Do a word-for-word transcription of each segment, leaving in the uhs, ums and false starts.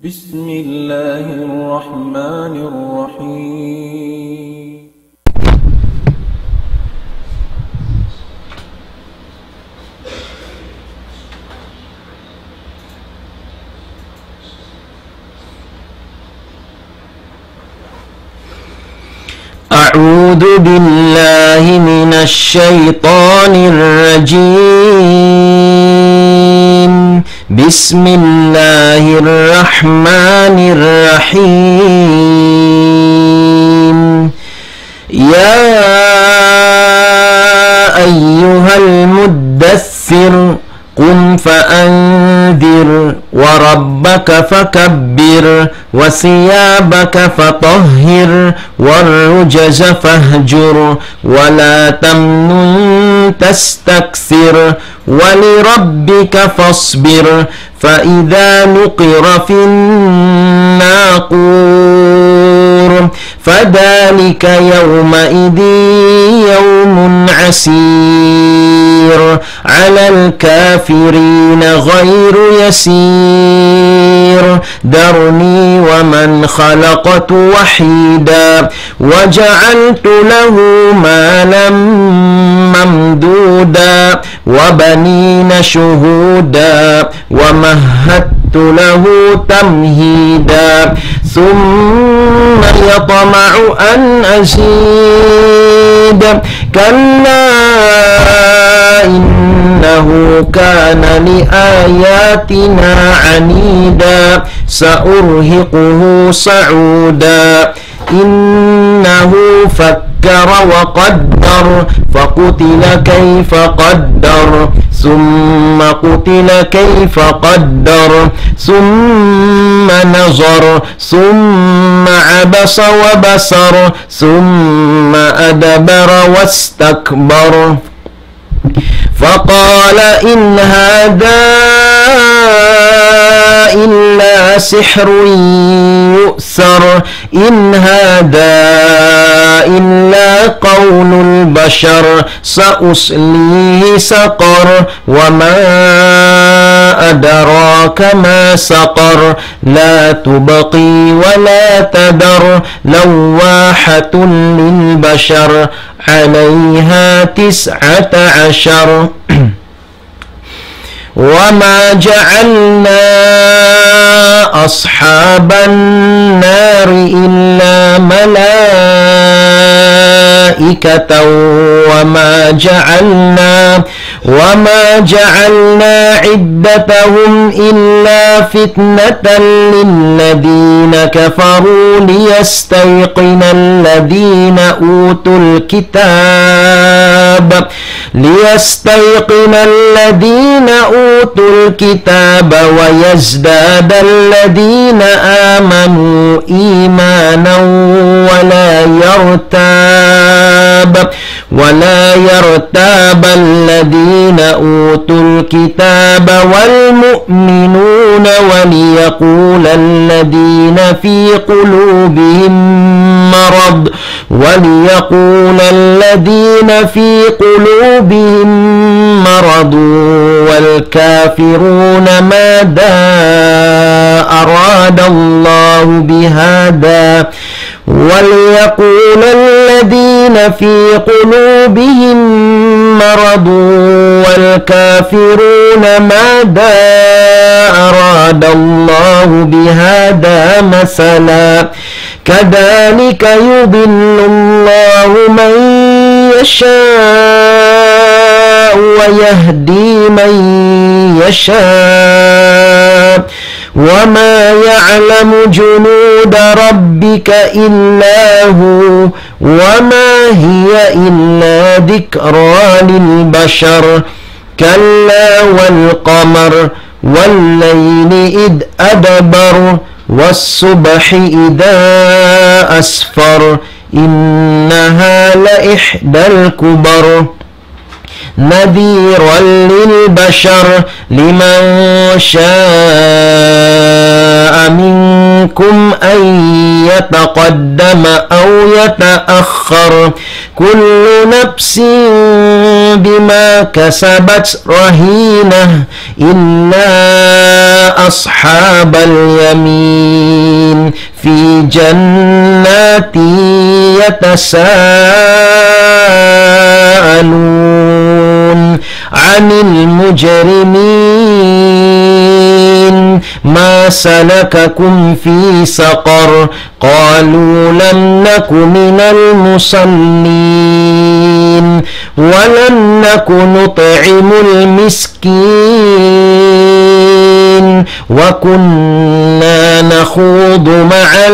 بسم الله الرحمن الرحيم. أعوذ بالله من الشيطان الرجيم. بسم الله الرحمن الرحيم. يا أيها المدثر، قم فأنذر، وربك فكبر، وثيابك فطهر، والرجز فاهجر، ولا تمنن تستكثر، ولربك فاصبر، فإذا نقر في الناقور، فذلك يومئذ يوم عسير على الكافرين غير يسير. ذرني ومن خلقت وحيدا وجعلت له مالا ممدودا وبنين شهودا ومهدت له تمهيدا ثم يطمع أن أزيد كلا إنه كان لآياتنا عنيدا سأرهقه صعودا إنه فكر وقدر فقتل كيف قدر ثم قتل كيف قدر ثم نظر ثم عبس وبسر ثم أدبر واستكبر فقال إن هذا إلا سحر يؤثر إن هذا إلا قول البشر سأصليه سقر وما أدراك ما سقر لا تبقي ولا تذر لواحة للبشر عليها تسعة عشر وما جعلنا أصحاب النار إلا ملائكة وما جعلنا وما جعلنا عدتهم إلا فتنة للذين كفروا ليستيقن الذين أوتوا الكتاب ليستيقن الذين أوتوا الكتاب ويزداد الذين آمنوا إيمانا ولا يرتاب ولا يرتاب الذين أوتوا الكتاب والمؤمنون وليقول الذين في قلوبهم مرض وليقول الذين في قلوبهم مرض والكافرون ماذا أراد الله بهذا وليقول الذين في قلوبهم مرض والكافرون ماذا أراد الله بهذا مثلا كذلك يضل الله من يشاء ويهدي من يشاء وما يعلم جنود ربك إلا هو وما هي إلا ذكرى للبشر كلا والقمر والليل إذ أدبر والصبح إذا أسفر إنها لإحدى الكبر نذيرا للبشر لمن شاء منكم أن يتقدم أو يتأخر كل نفس بما كسبت رهينة إلا أصحاب اليمين الجنات يتساءلون عن المجرمين ما سلككم في سقر؟ قالوا لم نك من المصلين ولم نك نطعم المسكين وكنا نخوض مع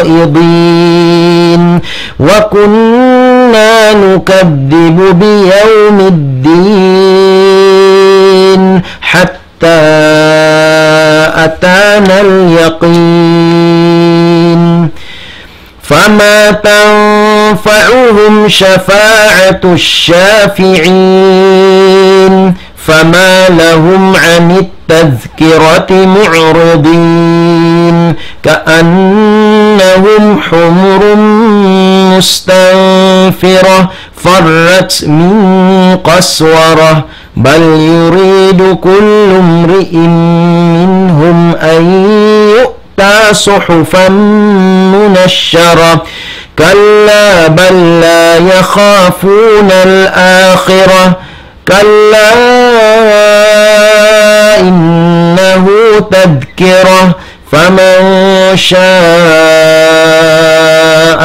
الخائضين وكنا نكذب بيوم الدين حتى أتانا اليقين فما تنفعهم شفاعة الشافعين فما لهم عن التذكرة معرضين كأنهم حمر مستنفرة فرت من قسورة بل يريد كل امرئ منهم أن يؤتى صحفا منشرة كلا بل لا يخافون الآخرة كلا إنه تذكرة فمن شاء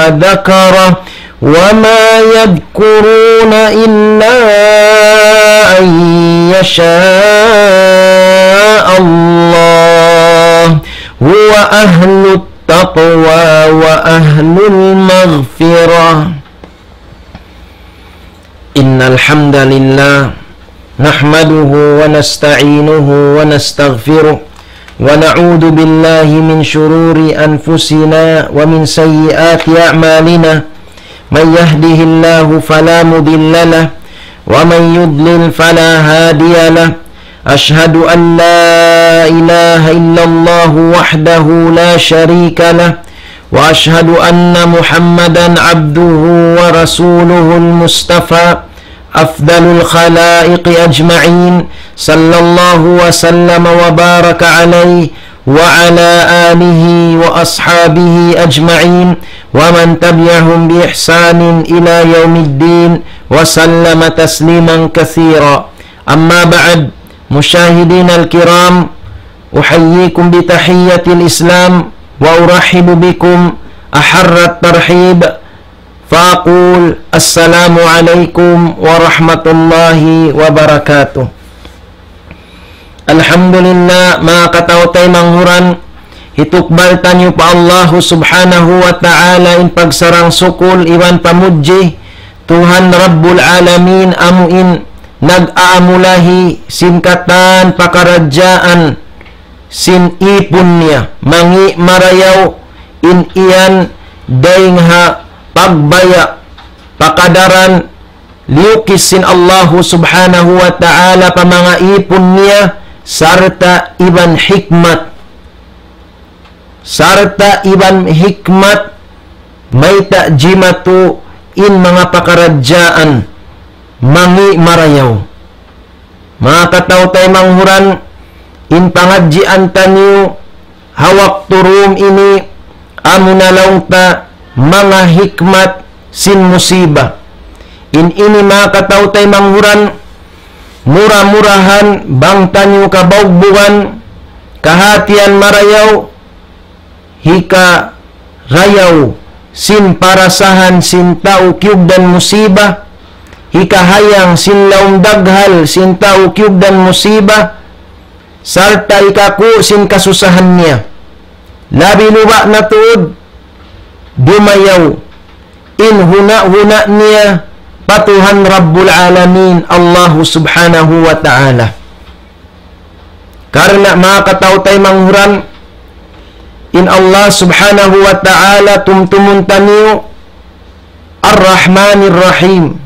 ذكره وما يذكرون إلا أن يشاء الله هو أهل التقوى وأهل المغفرة. إن الحمد لله نحمده ونستعينه ونستغفره ونعوذ بالله من شرور أنفسنا ومن سيئات أعمالنا من يهده الله فلا مضل له ومن يضلل فلا هادي له أشهد أن لا إله إلا الله وحده لا شريك له وأشهد أن محمدا عبده ورسوله المصطفى أفضل الخلائق أجمعين صلى الله وسلم وبارك عليه وعلى آله وأصحابه أجمعين ومن تبعهم بإحسان إلى يوم الدين وسلم تسليما كثيرا. أما بعد، مشاهدينا الكرام، أحييكم بتحية الإسلام وأرحب بكم أحر الترحيب فأقول السلام عليكم ورحمة الله وبركاته. Alhamdulillah, manga kataw-taymanghuran, hitukbal taniyu pa Allahu Subhanahu wa Ta'ala in pagsarang-sukul iban pamudji, Tuhan Rabbul Alamin, amu in nag-aamulahi sin katan pakaradjaan sin ipun niya, mangi' marayaw in yan dayng ha pagbaya' pa kadaran liyukis sin Allahu Subhanahu wa Ta'ala pa manga ipun niya, sarta' iban hikmat, sarta' iban hikmat, mayta' jimatu in manga pakaradjaan mangi' marayaw. Manga kataw-taymanghuran, in pangadjian taniyu ha waktu dum ini, amuna laung ta manga hikmat sin musiba. In ini manga kataw-taymanghuran, mura-murahan bang taniyu kabaugbugan, kahatihan marayaw, hikarayaw sin parasahan sin tau kiyugdan musiba, hikahayang sin lawm daghal sin tau kiyugdan musiba, sarta' hikaku' sin kasusahan niya. Labi luba' na tuud, dumayaw in huna'-huna' niya pa Tuhan Rabbul Alamin, Allahu Subhanahu wa Ta'ala. Karna' manga kataw-taymanghuran, in Allah Subhanahu wa Ta'ala tumtumun taniyu Ar-Rahmanir Rahim.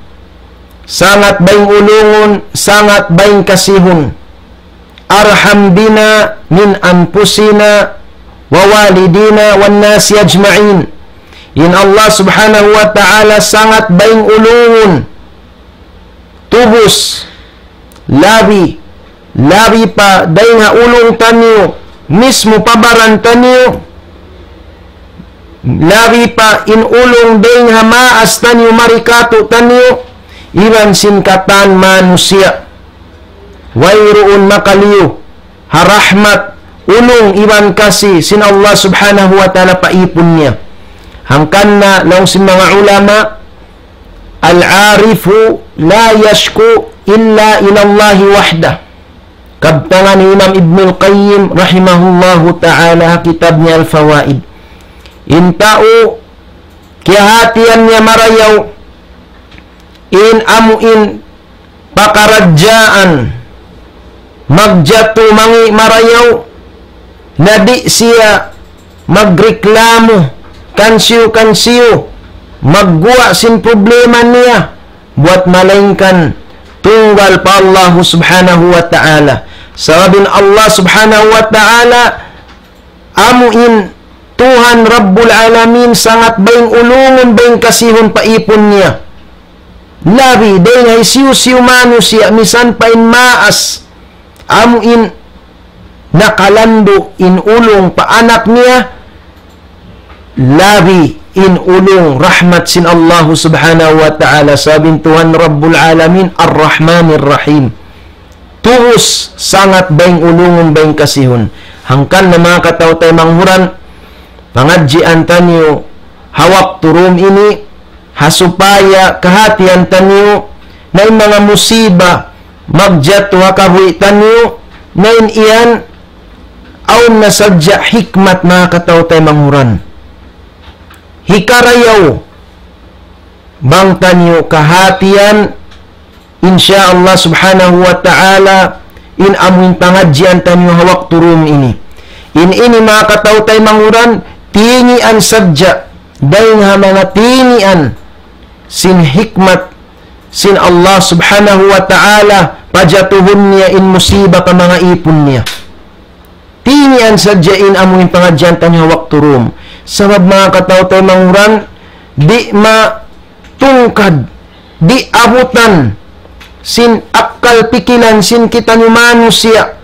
Sangat bayng ulungun, sangat bayng kasihun. أرحم بنا من أنفسنا ووالدينا والناس أجمعين. In Allah Subhanahu wa Ta'ala sangat bayng ulungun. Tubus, labi, labi pa dayng ha ulung taniyu, mismu pa baran taniyu, labi pa in ulung dayng ha maas taniyu mari kātu'niyu, iban sin katan manusiya'. Wayruun makaliyu ha rahmat, ulung iban kasi sin Allah Subhanahu wa Ta'ala pa īpun niya. Hangkan na laung sin manga ulama, العارف لا يشكو إلا إلى الله وحده. Kabtangan Imam Ibnul Qayyim rahimahullahu ta'ala ha kitab niya Al-Fawaid. In tau kiyahatihan niya marayaw in amu in pakaradjaan, magjatu mangi' marayaw, na di' siya magreklamu kansiyu-kansiyu, magguwa' sin problema niya, buwat malaingkan tunggal pa Allahu Subhanahu wa Ta'ala. Sabab in Allah Subhanahu wa Ta'ala, amu in Tuhan Rabbul Alamin, sangat bayng ulungun, bayng kasihun pa īpun niya. Labi dayn ha hisiyu-siyu manusiya', misan pa in maas, amu in nakalandu' in ulung pa anak niya, labi in ulung rahmat sin Allahu Subhanahu wa Ta'ala, sabab in Tuhan Rabbul Alamin Ar-Rahmanir Rahim. Tuus sangat bayng ulungun, bayng kasihun. Hangkan na manga kataw-taymanghuran, pangadjian taniyu ha waktu dum ini, ha supaya kahatihan taniyu na in manga musiba magjatu ha kabuhi' taniyu, na in yan awn na sadja hikmat, manga kataw-taymanghuran. Hikarayaw bang taniyu kahatihan, insya Allah Subhanahu wa Ta'ala, in amu in pangadjian taniyu ha waktu dum ini. In ini, manga kataw-taymanghuran, tingian sadja dayn ha manga tingian sin hikmat sin Allah Subhanahu wa Ta'ala, pajatuhun niya in musiba pa manga īpun niya. Tingian sadja in amu in pangadjian taniyu ha waktu dum. Sabab, manga kataw-taymanghuran, di' matungkad, di' abutan sin akkal pikilan sin kitaniyu manusiya'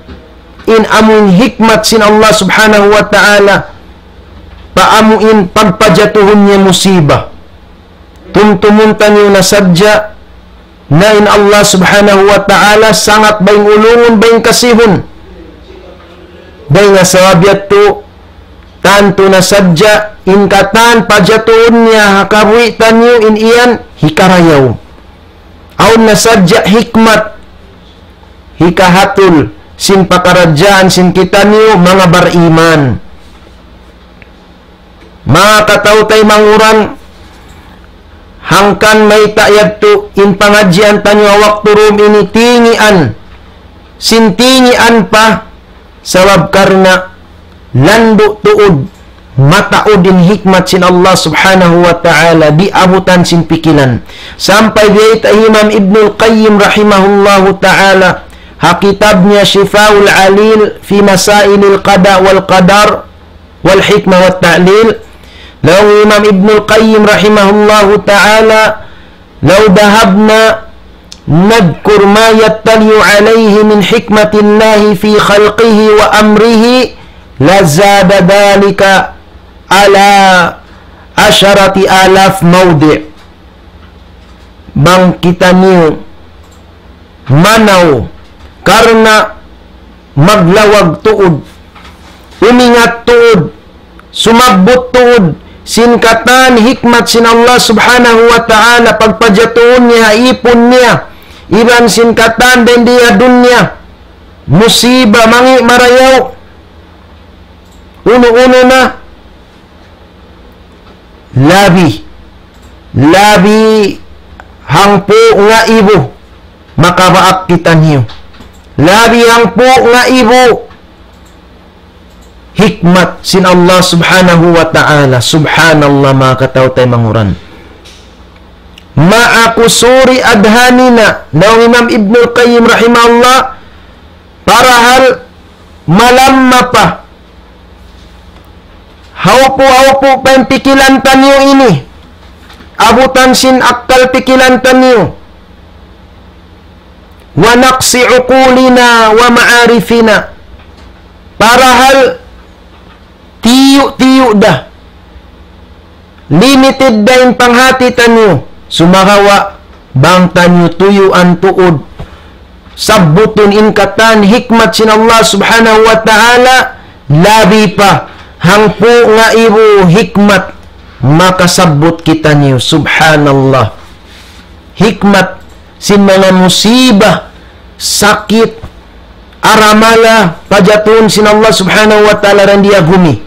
in amu in hikmat sin Allah Subhanahu wa Ta'ala pa amu in pagpajatuhun niya musiba. Tumtumun taniyu na sadja na in Allah Subhanahu wa Ta'ala sangat bayng ulungun, bayng kasihun. Dayn ha sabab yadtu, tantu na sadja in katan pajatuhun niya ha kabuhi' taniyu, in yan hikarayaw. Awn na sadja hikmat hikahatul sin pakaradjaan sin kitaniyu manga bariman. Manga kataw-taymanghuran, hangkan mayta' yadtu in pangadjian taniyu ha waktu dum ini tingian sin tingian pa, sabab karna' landu' tuud, mataud in hikmat sin Allah Subhanahu wa Ta'ala, di' abutan sin pikilan. Sampay biyayta' Imam Ibnul Qayyim rahimahullahu ta'ala ha kitab niya Shifa'ul Alil fi Masailil Qada wal Qadar, والحكمة والتعليل. Laung Imam Ibnul Qayyim rahimahullahu ta'ala, لو ذهبنا نذكر ما يطلع عليه من حكمة الله في خلقه وأمره لزاد ذلك على عشرة آلاف موضع. Bang kitaniyu manaw karna' maglawag tuud, umingat tuud, sumabbut tuud sin katan hikmat sin Allah Subhanahu wa Ta'ala pagpajatuhun niya ha īpun niya, iban sin katan dayn di ha dunya, musiba mangi' marayaw, unu-unu na, labi, labi hangpu' ngaibu makabaak kitaniyu. Labi hangpu' ngaibu hikmat sin Allah Subhanahu wa Ta'ala. Subhanallah, manga kataw-taymanghuran. مع قصور أذهاننا. Laung Imam Ibnul Qayyim rahimahullah, parahal malamma pa, haupu'-haupu' pa in pikilan taniyu ini, abutan sin akkal pikilan taniyu. ونقص عقولنا ومعارفنا. Parahal tiyu'-tiyu' da. Limited da in panghati taniyu. Sumagawa' bang taniyu tuyuan tuud sabbutun in katan hikmat sin Allah Subhanahu wa Ta'ala, labi pa hangpu' ngaibu hikmat makasabbut kitaniyu. Subhanallah. Hikmat sin manga musiba, sakit, aramala, pajatuhun sin Allah Subhanahu wa Ta'ala dayn di ha bumi.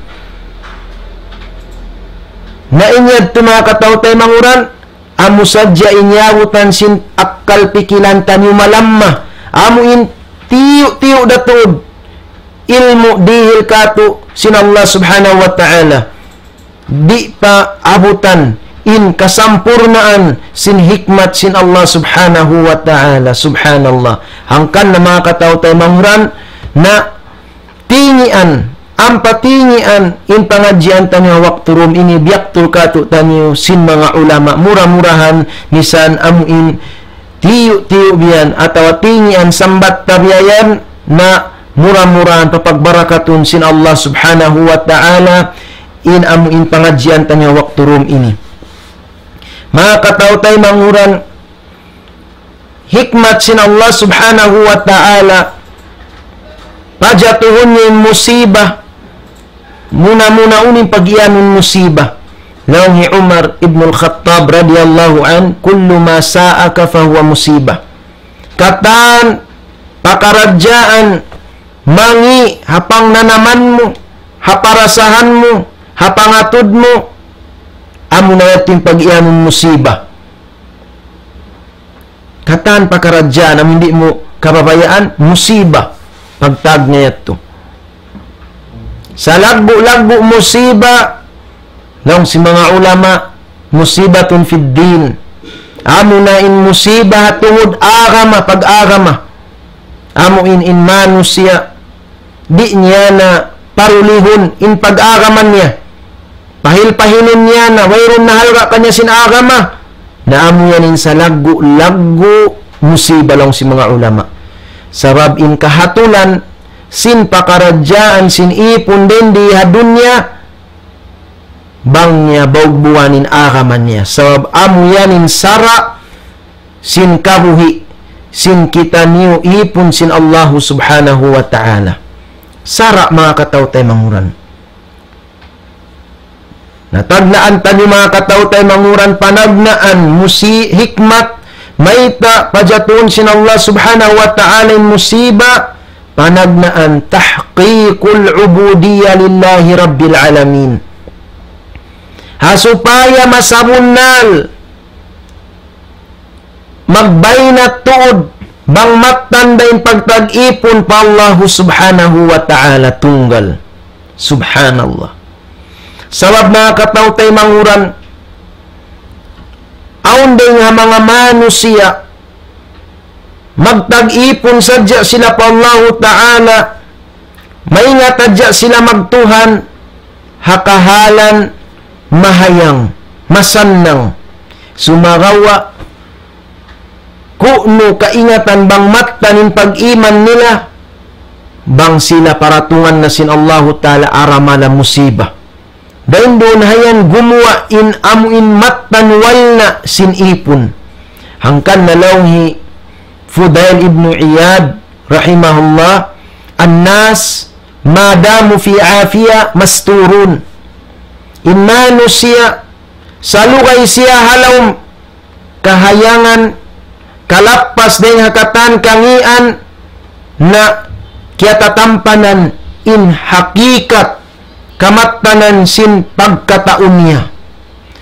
Na in yadtu manga kataw-taymanghuran, amu sadja in yabutan sin akkal pikilan taniyu malamma, amu in tiyu'-tiyu' da tuud ilmu' dihil kātu' sin Allah Subhanahu wa Ta'ala. Di' pa abutan in kasampurnaan sin hikmat sin Allah Subhanahu wa Ta'ala. Subhanallah. Hangkan na manga kataw-taymanghuran, na tingian, ampa tingian in pangadjian taniyu waktu dum ini, biyaktul kātu' taniyu sin manga ulama. Mura-murahan misan amu in tiyu'-tiyu' biyan atawa tingian sambat ta biya' yan, na mura-murahan papagbarakatun sin Allah Subhanahu wa Ta'ala in amu in pangadjian taniyu waktu dum ini. Manga kataw-taymanghuran, hikmat sin Allah Subhanahu wa Ta'ala, pajatuhun niya in musiba, muna-muna unu in pag-iyanun musiba. Laung hi Umar ibn al-Khattab radiyallahu anhu, كل ما ساءك فهو مصيبة. Katan pakaradjaan mangi' ha pangnanaman mu, ha parasahan mu, ha pangatud mu, amuna yadtu in pag-iyanun musiba. Katan pakaradjaan amu in di' mu kababayaan, musiba. Pagtawag niya yadtu. Salaggu'-laggu' musiba, laung sin manga ulama, مصيبة في الدين. Amuna in musiba ha tungud agama, pag-agama. Amu in, in manusiya', di' niya na parulihun in pag-agama niya. Pahil-pahilun niya na wayruun na halga' kaniya sin agama. Na amu yan in salaggu'-laggu' musiba laung sin manga ulama. Sabab in kahatulan sin pakaradjaan sin ipun dayn di ha dunya, bang niya baugbuan in agama niya. Sabab amu yan in sara' sin kabuhi' sin kitaniyu ipun sin Allahu Subhanahu wa Ta'ala. Sara', manga kataw-taymanghuran. Na tagnaan taniyu, manga kataw-taymanghuran, panagnaan musi-, hikmat mayta' pajatuhun sin Allah Subhanahu wa Ta'ala in musiba, panagnaan تحقيق العبودية لله رب العالمين. Ha supaya masabunnal magbaynat tuud bang mattan da in pagtag-ipun pa Allahu Subhanahu wa Ta'ala tunggal. Subhanallah. Sabab, manga kataw-taymanghuran, awn dayn ha manga manusiya', magtag-ipun sadja sila pa Allahu Ta'ala, maingat sadja sila magtuhan, ha kahalan mahayang, masannang. Sumagawa', ku'nu kaingatan bang mattan in pag-iman nila, bang sila paratungan na sin Allahu Ta'ala aramala musiba. Dayn duun hayan gumuwa' in amu in mattan walna' sin ipun. Hangkan na laung hi Fudail ibn Iyad rahimahullah, الناس ما داموا في عافية مستورون. In manusiya', salugay siya ha lawm kahayangan, kalappas dayn ha katan kangīan, na kiyatatampanan in hakikat kamattanan sin pagkatau niya,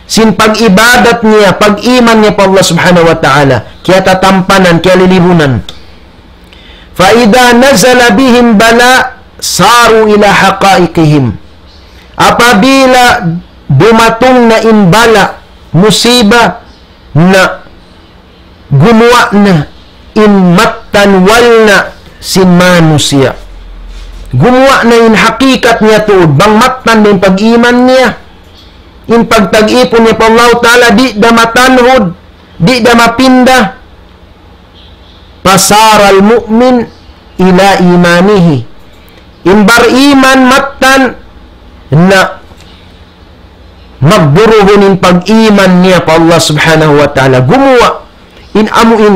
sin pag-ibadat niya, pag-iman niya pa Allah Subhanahu wa Ta'ala, kiyatatampanan, kiyalilibunan. فإذا نزل بهم بلاء صاروا إلى حقائقهم. Apabila dumatung na in bala', musiba, na gumuwa' na in mattan walna' sin manusiya'. Gumuwa' na in hakikat niya tuud, bang mattan da in pag-iman niya, in pagtag-ipun niya pa Allahu Ta'ala, di' da matanhud, di' da mapinda. فصار المؤمن إلى إيمانه. In bariman mattan na magduruhun in pag-iman niya pa Allah Subhanahu wa Ta'ala. Gumuwa' in amu in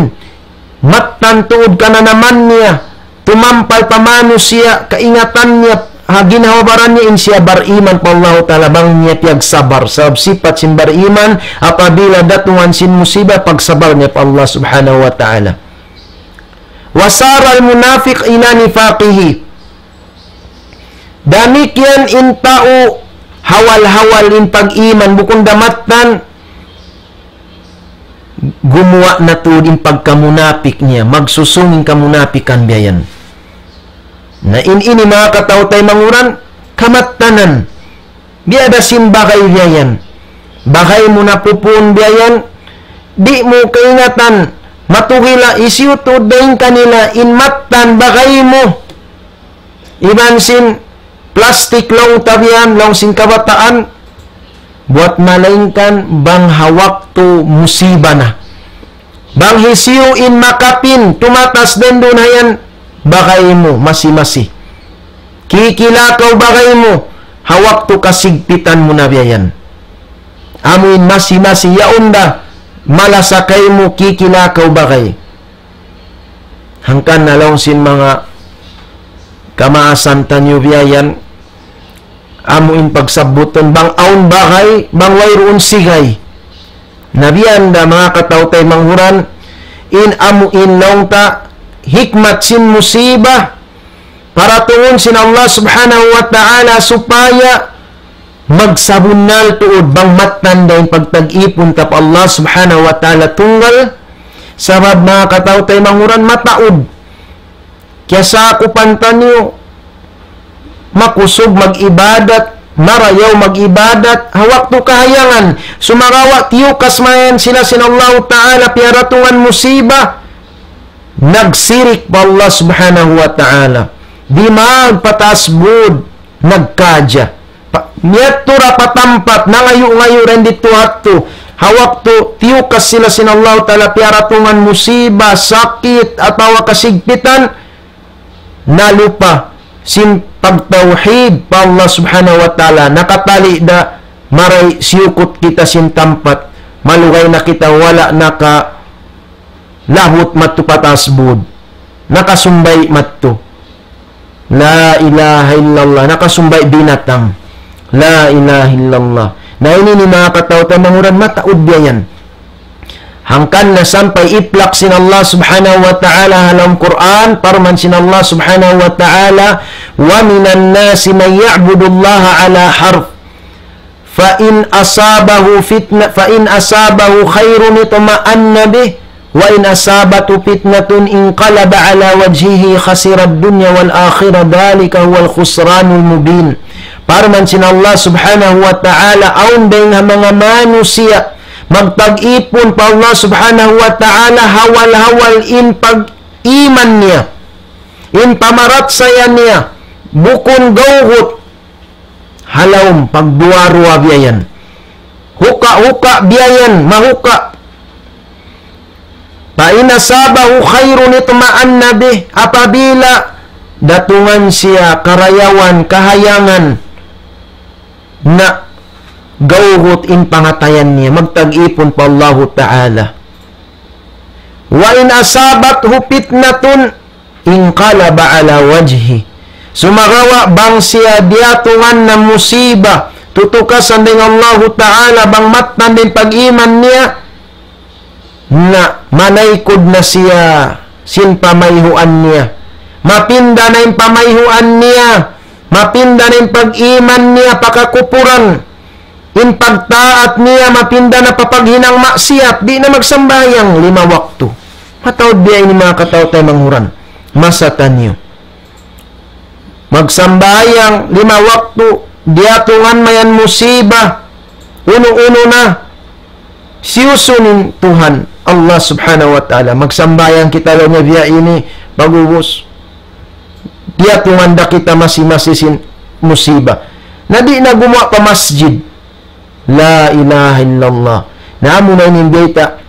mattan tuud kananaman niya, tumampal pa manusiya', kaingatan niya, ha ginhawa-baran niya in siya bariman pa Allah Ta'ala bang niya piyagsabar. Sabab sipat sin bariman, apabila datungan sin musiba, pagsabar niya pa Allah Subhanahu wa Ta'ala. وسار المنافق إلى نفاقه. Damikkiyan in tau hawal-hawal in pag-iman, bukun da mattan, gumuwa' na tuud in pagkamunapik niya, magsusung in kamunapikan biya' yan. Na in ini manga kataw-taymanghuran, kamattanan. Biya' da sin bagay biya' yan. Bagay mu na pupun biya' yan. Di' mu kaingatan, matugila, hisiyu tuud dayn kanila in mattan bagay mu. Iban sin plastik laung ta biya' yan, laung sin kabataan, buwat malaingkan bang ha waktu musiba na. Bang hisiyu in makapin, tumatas dayn duun ha yan, bagay mu, masi-masi. Kikilakaw bagay mu, ha waktu kasigpitan mu na biya' yan. Amu in masi-masi, yaun da, malasa kaymu kikilakaw bagay. Hangkan na laung sin manga kamaasan taniyu biya' yan, amu in pagsabbutun, bang awn bagay, bang wayruun sigay. Na biya' yan da manga kataw-taymanghuran, in amu in laung ta, hikmat sin musiba, paratungun sin Allah Subhanahu wa Ta'ala supaya magsabunnal tuud bang mattan da in pagtag-ipun ta pa Allah Subhanahu wa Ta'ala tunggal, sabab manga kataw-taymanghuran mataud. Kiyasakupan taniyu, makusug mag-ibadat, marayaw mag-ibadat, ha waktu kahayangan, sumagawa' tiyukas mayan sila sin Allahu Ta'ala, piyaratungan musiba, nagsirik pa Allah Subhanahu wa Ta'ala. Dimag pataas bud, nagkaja. Pa, miyadtu da pa tampat, nangayu'-ngayu' da in didtu hattu. Ha waktu tiyukas sila sin Allahu Ta'ala, piyaratungan musiba, sakit, atawa kasigpitan, nalupa sin pagtawhid pa Allah Subhanahu wa Ta'ala, nakatali da, maray siyukut kita sin tampat, malugay na kita, wala' naka lahut madtu pataas bud. Nakasumbay madtu. La ilaha illallah. Nakasumbay binatang. La ilaha illallah. Na ini in manga kataw-taymanghuran mataud biya' yan. Hangkan na sampay itlak sin Allah Subhanahu wa Ta'ala ha lawm Qur'an, parman sin Allah Subhanahu wa Ta'ala, ومن الناس من يعبد الله على حرف فإن أصابه فتنة، فإن أصابه خير اطمأن به، وإن أصابته فتنة انقلب على وجهه خسر الدنيا والآخرة ذلك هو الخسران المبين. Parman sin Allah Subhanahu wa Ta'ala, awn dayn ha manga manusiya' magtag-ipun pa Allah Subhanahu wa Ta'ala, hawal-hawal in pag-iman niya, in pamarachaya niya, bukun gawgut, ha lawm pagduwa-ruwa biya' yan. Huka'-huka' biya' yan, mahuka'. فإن أصابه خير اطمأن به, apabila datungan siya karayawan, kahayangan, na gawgut in pangatayan niya, magtag-ipun pa Allahu Ta'ala. وإن أصابته فتنة انقلب على وجهه. Sumagawa' bang siya diyatungan na musiba, tutukasan dayn Allahu Ta'ala, bang mattan da in pag-iman niya, na manaykud na siya sin pamayhuan niya. Mapinda na in pamayhuan niya, mapinda na in pag-iman niya pa kakupuran. In pagtaat niya mapinda na pa paghinang maksiyat, di' na magsambahayang lima waktu. Mataud biya' ini manga kataw-taymanghuran. Masa taniyu. Magsambahayang lima waktu, diyatungan mayan musiba, unu-unu na. Siyusun in Tuhan, Allah Subhanahu wa Ta'ala. Magsambahayang kita laung niya biya' ini, pag'ubus diyatungan da kita masi-masi sin musiba. Na di' na gumuwa' pa masjid. La ilaha illallah. Na amu na ini in bayta'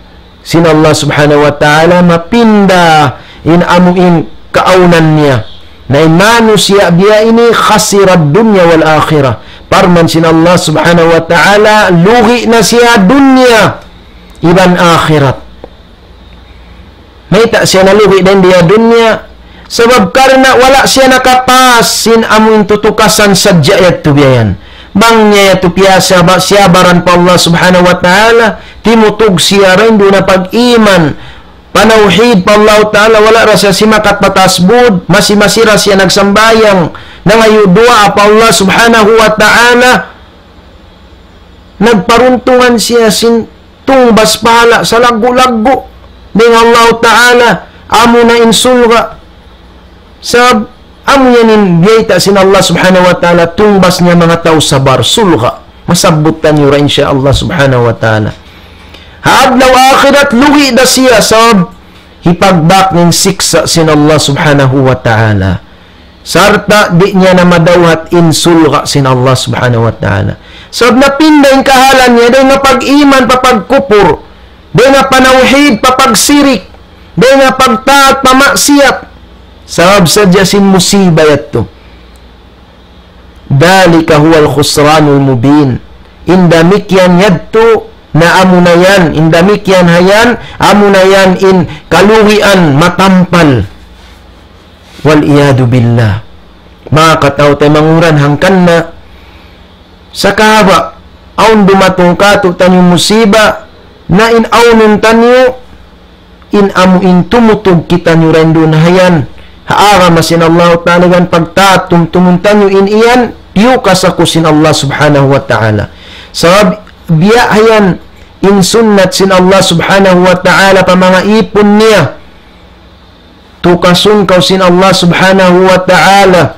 sin Allah Subhanahu wa Ta'ala, mapinda in amu in kaawnan niya. Na in manusiya' biya' ini خسر الدنيا والآخرة. Parman sin Allah Subhanahu wa Ta'ala, lugi' na siya dunya iban akhirat. Mayta' siya nalugi' dayn di ha dunya? Sabab karna' wala' siya nakapas sin amu in tutukasan sadja yadtu biya' yan. Bang niya yadtu piyasaba-, siyabaran pa Allah Subhanahu wa Ta'ala, timutug siya dayn duun ha pag-iman, panawhid pa Allah Ta'ala, wala' da siya simakat pa tasbud, masi-masi da siya nagsambahayang, nangayu' duwaa pa Allah Subhanahu wa Ta'ala, nagparuntungan siya sin tungbas pahala' salaggu'-laggu' dayn ha Allah Ta'ala, amuna in surga'. Sabab amu yan in biyayta' sin Allah Subhanahu wa Ta'ala, tungbas niya manga tau sabar, surga'. Masabbut taniyu da, insya Allah Subhanahu wa Ta'ala. Ha adlaw akhirat, lugi' da siya, sabab hipagbak niya in siksa' sin Allah Subhanahu wa Ta'ala. Sarta' di' niya na madawhat in surga' sin Allah Subhanahu wa Ta'ala. Sabab napinda in kahalan niya, dayn ha pag-iman pa pagkupur, dayn ha panawhid pa pagsirik, dayn ha pagtaat pa maksiyat. Sabab sadja sin musiba yadtu. ذلك هو الخسران المبين. In damikkiyan yadtu na amuna yan, in damikkiyan ha yan, amuna yan in kalugian matampal. والعياذ بالله. Manga kataw-taymanghuran, hangkan na sakahaba', awn dumatung kātu'niyu musiba, na in awnun taniyu, in amu in tumutug kitaniyu dayn duun ha yan, ha agama sin Allah Ta'ala, iban pagtaat tumtumun taniyu in yan, piyukas aku sin Allah Subhanahu wa Ta'ala. Sabab biya' ha yan in sunnat sin Allah Subhanahu wa Ta'ala pa manga īpun niya. Tukasun kaw sin Allah Subhanahu wa Ta'ala.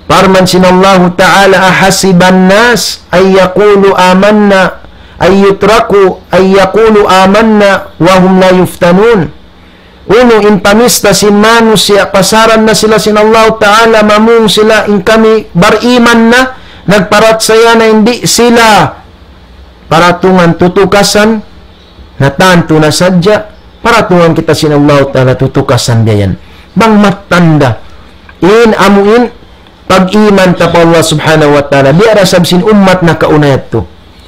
Parman sin Allah Ta'ala, أحسب الناس أن يقولوا آمنا، أن يتركوا أن يقولوا آمنا وهم لا يفتنون. Unu in pamista sin manusiya', pasaran na sila sin Allah Ta'ala, mamung sila in kami bariman na, nagparachaya na, in di' sila paratungan tutukasan, na tantu na sadja, paratungan kita sin Allah Ta'ala tutukasan biya' yan. Bang mattan da in amu in pag-iman ta pa Allah Subhanahu wa Ta'ala. Biya' da isab sin ummat nakauna yadtu.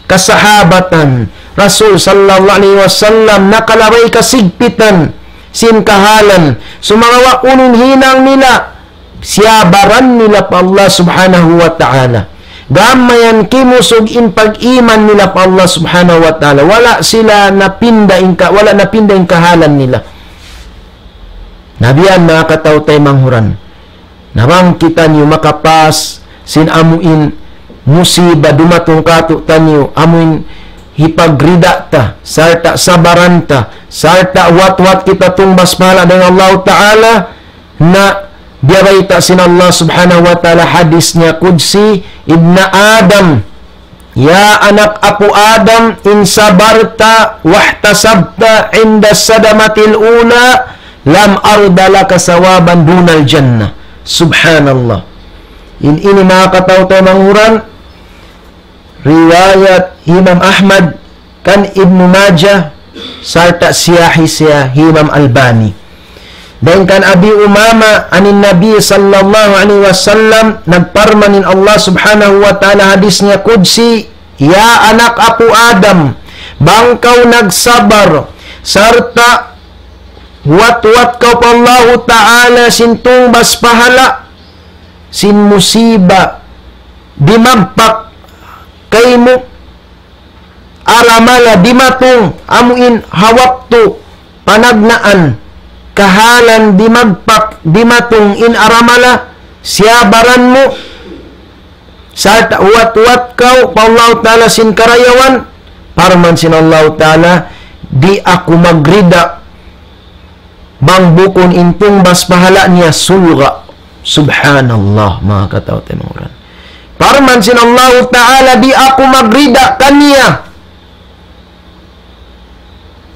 Kasahabatan, Rasul sallallahu alayhi wasallam, nakalabay kasigpitan sin kahalan. Sumagawa' unu in hinang nila, siyabaran nila pa Allah Subhanahu wa Ta'ala. Gam mayan kimusug in pag-iman nila pa Allah Subhanahu wa Ta'ala. Wala' sila napinda in ka-, wala' napinda in kahalan nila. Na biya' yan, manga kataw-taymanghuran. Na bang kitaniyu makapas sin amu in musiba dumatung kātu'niyu, amu in hipagrida ta, sarta' sabaran ta, sarta' huwat-huwat kita tungbas pahala' dayn ha Allah Ta'ala, na biya' bayta' sin Allah Subhanahu wa Ta'ala, hadis niya qudsi, ابن آدم، ya anak apu' Adam, إن صبرت واحتسبت عند الصدمة الأولى لم أرض لك ثوابا دون الجنة. Subhanallah. In ini, manga kataw-taymanghuran, riwayat Imam Ahmad, kan Ibnu Majah, sarta' siyahi siya Imam Albani. Dayn kan Abi Umama, عن النبي صلى الله عليه وسلم, nagparman in Allah Subhanahu wa Ta'ala, hadis niya qudsi, ya anak apu' Adam, bang kaw nagsabar, sarta' huwat-huwat kaw pa Allahu Ta'ala sin tungbas pahala', sin musiba dimagpak kaymu, aramala dimatung, amu in ha waktu panagnaan, kahalan dimagpak, dimatung in aramala, siyabaran mu, sarta' huwat-huwat kaw pa Allahu Ta'ala sin karayawan, parman sin Allahu Ta'ala, di' aku magrida bang bukun in tungbas pahala' niya surga'. Subhanallah, manga kataw-taymanghuran. Parman sin Allahu Ta'ala, di' aku magrida kaniya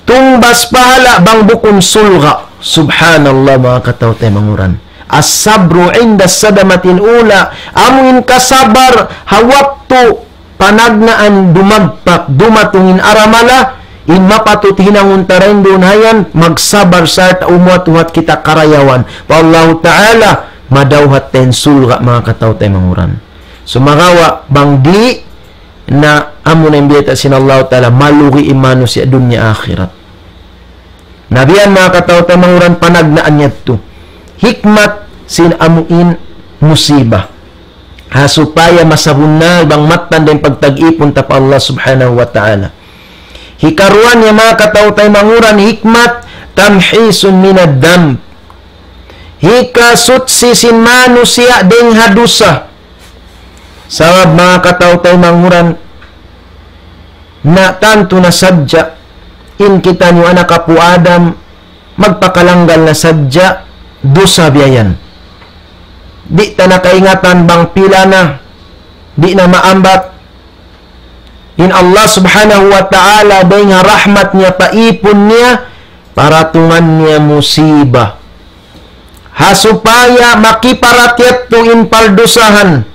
tungbas pahala' bang bukun surga'. Subhanallah, manga kataw-taymanghuran. الصبر عند الصدمة الأولى. Amu in kasabar ha waktu panagnaan dumagpak, dumatung in aramala, in mapatut hinangun ta dayn duun ha yan, magsabar sarta' umuwat-uwat kita karayawan pa Allahu Ta'ala, madawhat ta in surga', manga kataw-taymanghuran. Sumagawa' bang di' na, amu na in biyayta' sin Allah Ta'ala, malugi in manusiya' dunya akhirat. Na biya' yan, manga kataw-taymanghuran, panagnaan niya yadtu. Hikmat sin amu in musiba. Ha supaya masabunnal bang mattan da in pagtag-ipun ta pa Allah Subhanahu wa Ta'ala. Hikaruwa niya, manga kataw-taymanghuran, hikmat, tamhisun minad damb. Hikasutsi sin manusiya' dayng ha dusa. Sabab, manga kataw-taymanghuran, na tantu na sadja, in kitaniyu anak apu' Adam, magpakalanggal na sadja dusa biya' yan. Di' ta na kaingatan bang pila na, di' na maambat. In Allah Subhanahu wa Ta'ala, dayng ha rahmat niya pa ipun niya, paratungan niya musiba. Ha supaya makiparat yadtu in pardusahan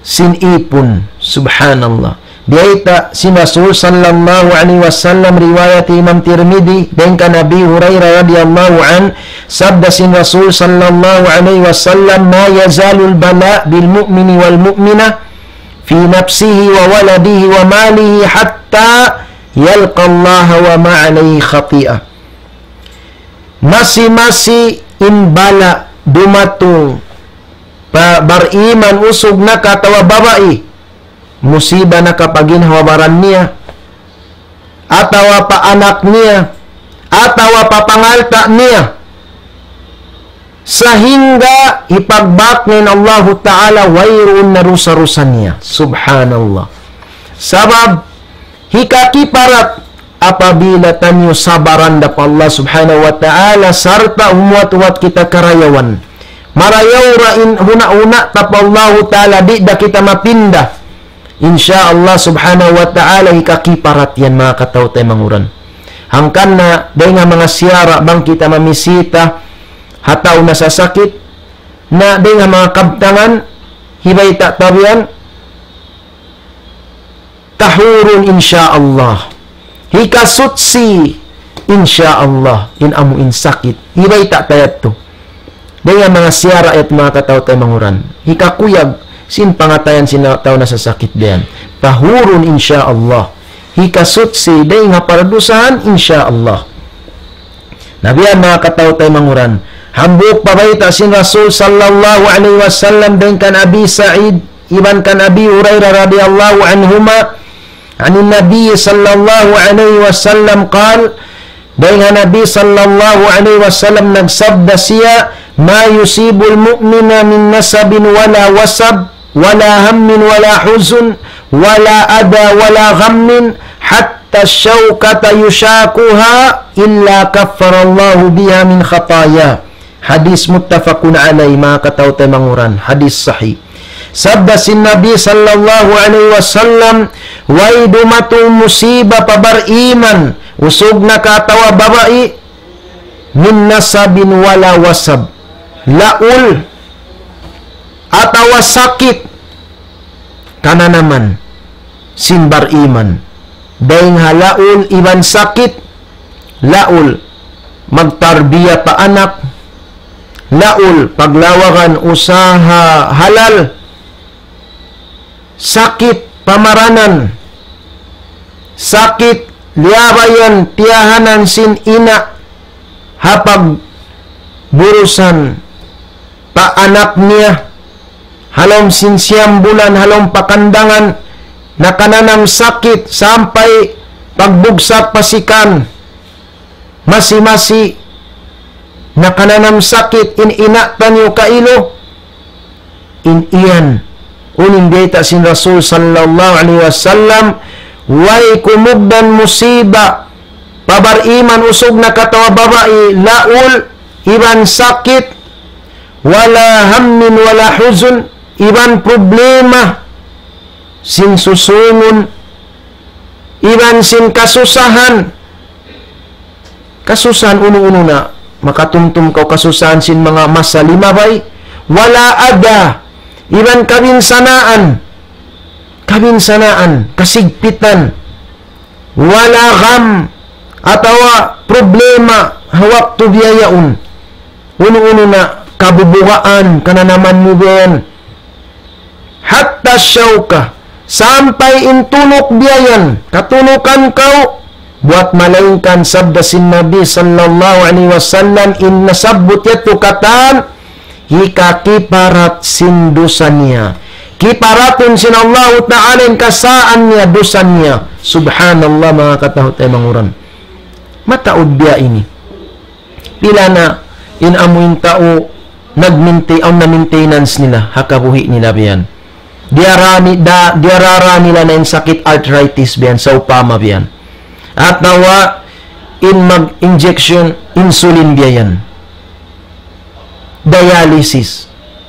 sin ipun. Subhanallah. Biyayta' sin Rasul sallallahu alayhi wasallam, riwayat Imam Tirmidhi, dayng kan Abi Hurairah radiyallahu anhu, sabda sin Rasul sallallahu alayhi wasallam, ما يزال البلاء بالمؤمن والمؤمنة في نفسه وولده وماله حتى يلقى الله وما عليه خطيئة. Masi-masi in bala' dumatung pa bariman usug naka atawa babai, musiba naka pa ginhawa-baran niya, atawa pa anak niya, atawa pa pangalta' niya, sahingga hipagbak niya in Allahu Ta'ala wayruun na dusa-dusa niya. Subhanallah. Sabab, hikakiparat apabila taniyu sabaran da pa Allah Subhanahu wa Ta'ala, sarta' humuwat-huwat kita karayawan. Marayaw ra in huna'-huna' ta pa Allahu Ta'ala, di' da kita mapinda. Insya Allah Subhanahu wa Ta'ala, hikakiparat yan, manga kataw-taymanghuran. Hangkan na, dayng ha manga siyara', bang kita mamisita ha tau nasasakit, na dayng ha manga kabtangan, hibayta' ta biya' yan, tahurun insya Allah. Hikasutsi insya Allah in amu in sakit. Hibayta' ta yadtu. Dayng ha manga siyara' yadtu, manga kataw-taymanghuran. Hikakuyag sin pangatayan sin tau nasasakit biya' yan. Tahurun insya Allah. Hikasutsi dayng ha pardusahan insya Allah. Na biya' yan, manga kataw-taymanghuran. Hambuuk pa bayta' sin Rasul sallallahu alayhi wasallam dayng kan Abi Sa'id iban kan Abi Hurairah radiyallahu anhuma, عن النبي صلى الله عليه وسلم قال, dayng ha Nabi sallallahu alayhi wasallam nagsabda siya, ما يصيب المؤمن من نصب ولا وصب ولا هم ولا حزن ولا أذى ولا غم حتى الشوكة يشاكها إلا كفر الله بها من خطاياه. Hadis muttafaqun alayh, manga kataw-taymanghuran. Hadis sahih. Sabda sin Nabi sallallahu alayhi wasallam, way dumatung musiba pa bariman, usug naka atawa babai, من نصب ولا وصب. Laul atawa sakit kananaman sin bariman. Dayng ha laul iban sakit, laul magtarbiya pa anak, laul paglawagan usaha halal, sakit pamaranan, sakit liyabayan tiyahanan sin ina' ha pagburusan pa anak niya, ha lawm sin siyam bulan, ha lawm pa kandangan, nakananam sakit sampay pagbugsak pa sikan. Masi-masi nakananam sakit in ina' taniyu kailu, in yan. Unu in bayta' sin Rasul sallallahu alayhi wasallam, way kumugdan musiba pa bariman usug naka atawa babai, laul iban sakit, ولا هم ولا حزن, iban problema sin susungun, iban sin kasusahan. Kasusahan unu-unu na, makatumtum kaw kasusahan sin manga masa limabay, ولا أذى, iban kabinsanaan, kabinsanaan, kasigpitan, ولا غم, atawa problema ha waktu biya' yaun, unu-unu na kabubugaan, kananaman mu biya' yan. Hatta shawka, sampay in tunuk biya' yan, katunukan kaw, buat malaingkan sabda sin Nabi sallallahu alayhi wasallam, in nasabbut yadtu katan, hikakiparat sin dusa niya. Kiparatun sin Allahu Ta'ala in kasaan niya, dusa niya. Subhanallah, manga kataw-taymanghuran. Mataud biya' ini. Pila na in amu in tau nagminti-, awn na maintenance nila, ha kabuhi' nila biya' yan. Diyara ni-, da-, diyarara nila na in sakit arthritis biya' yan, sawpama biya' yan. Atawa in mag-injection insulin biya' yan. Dialysis.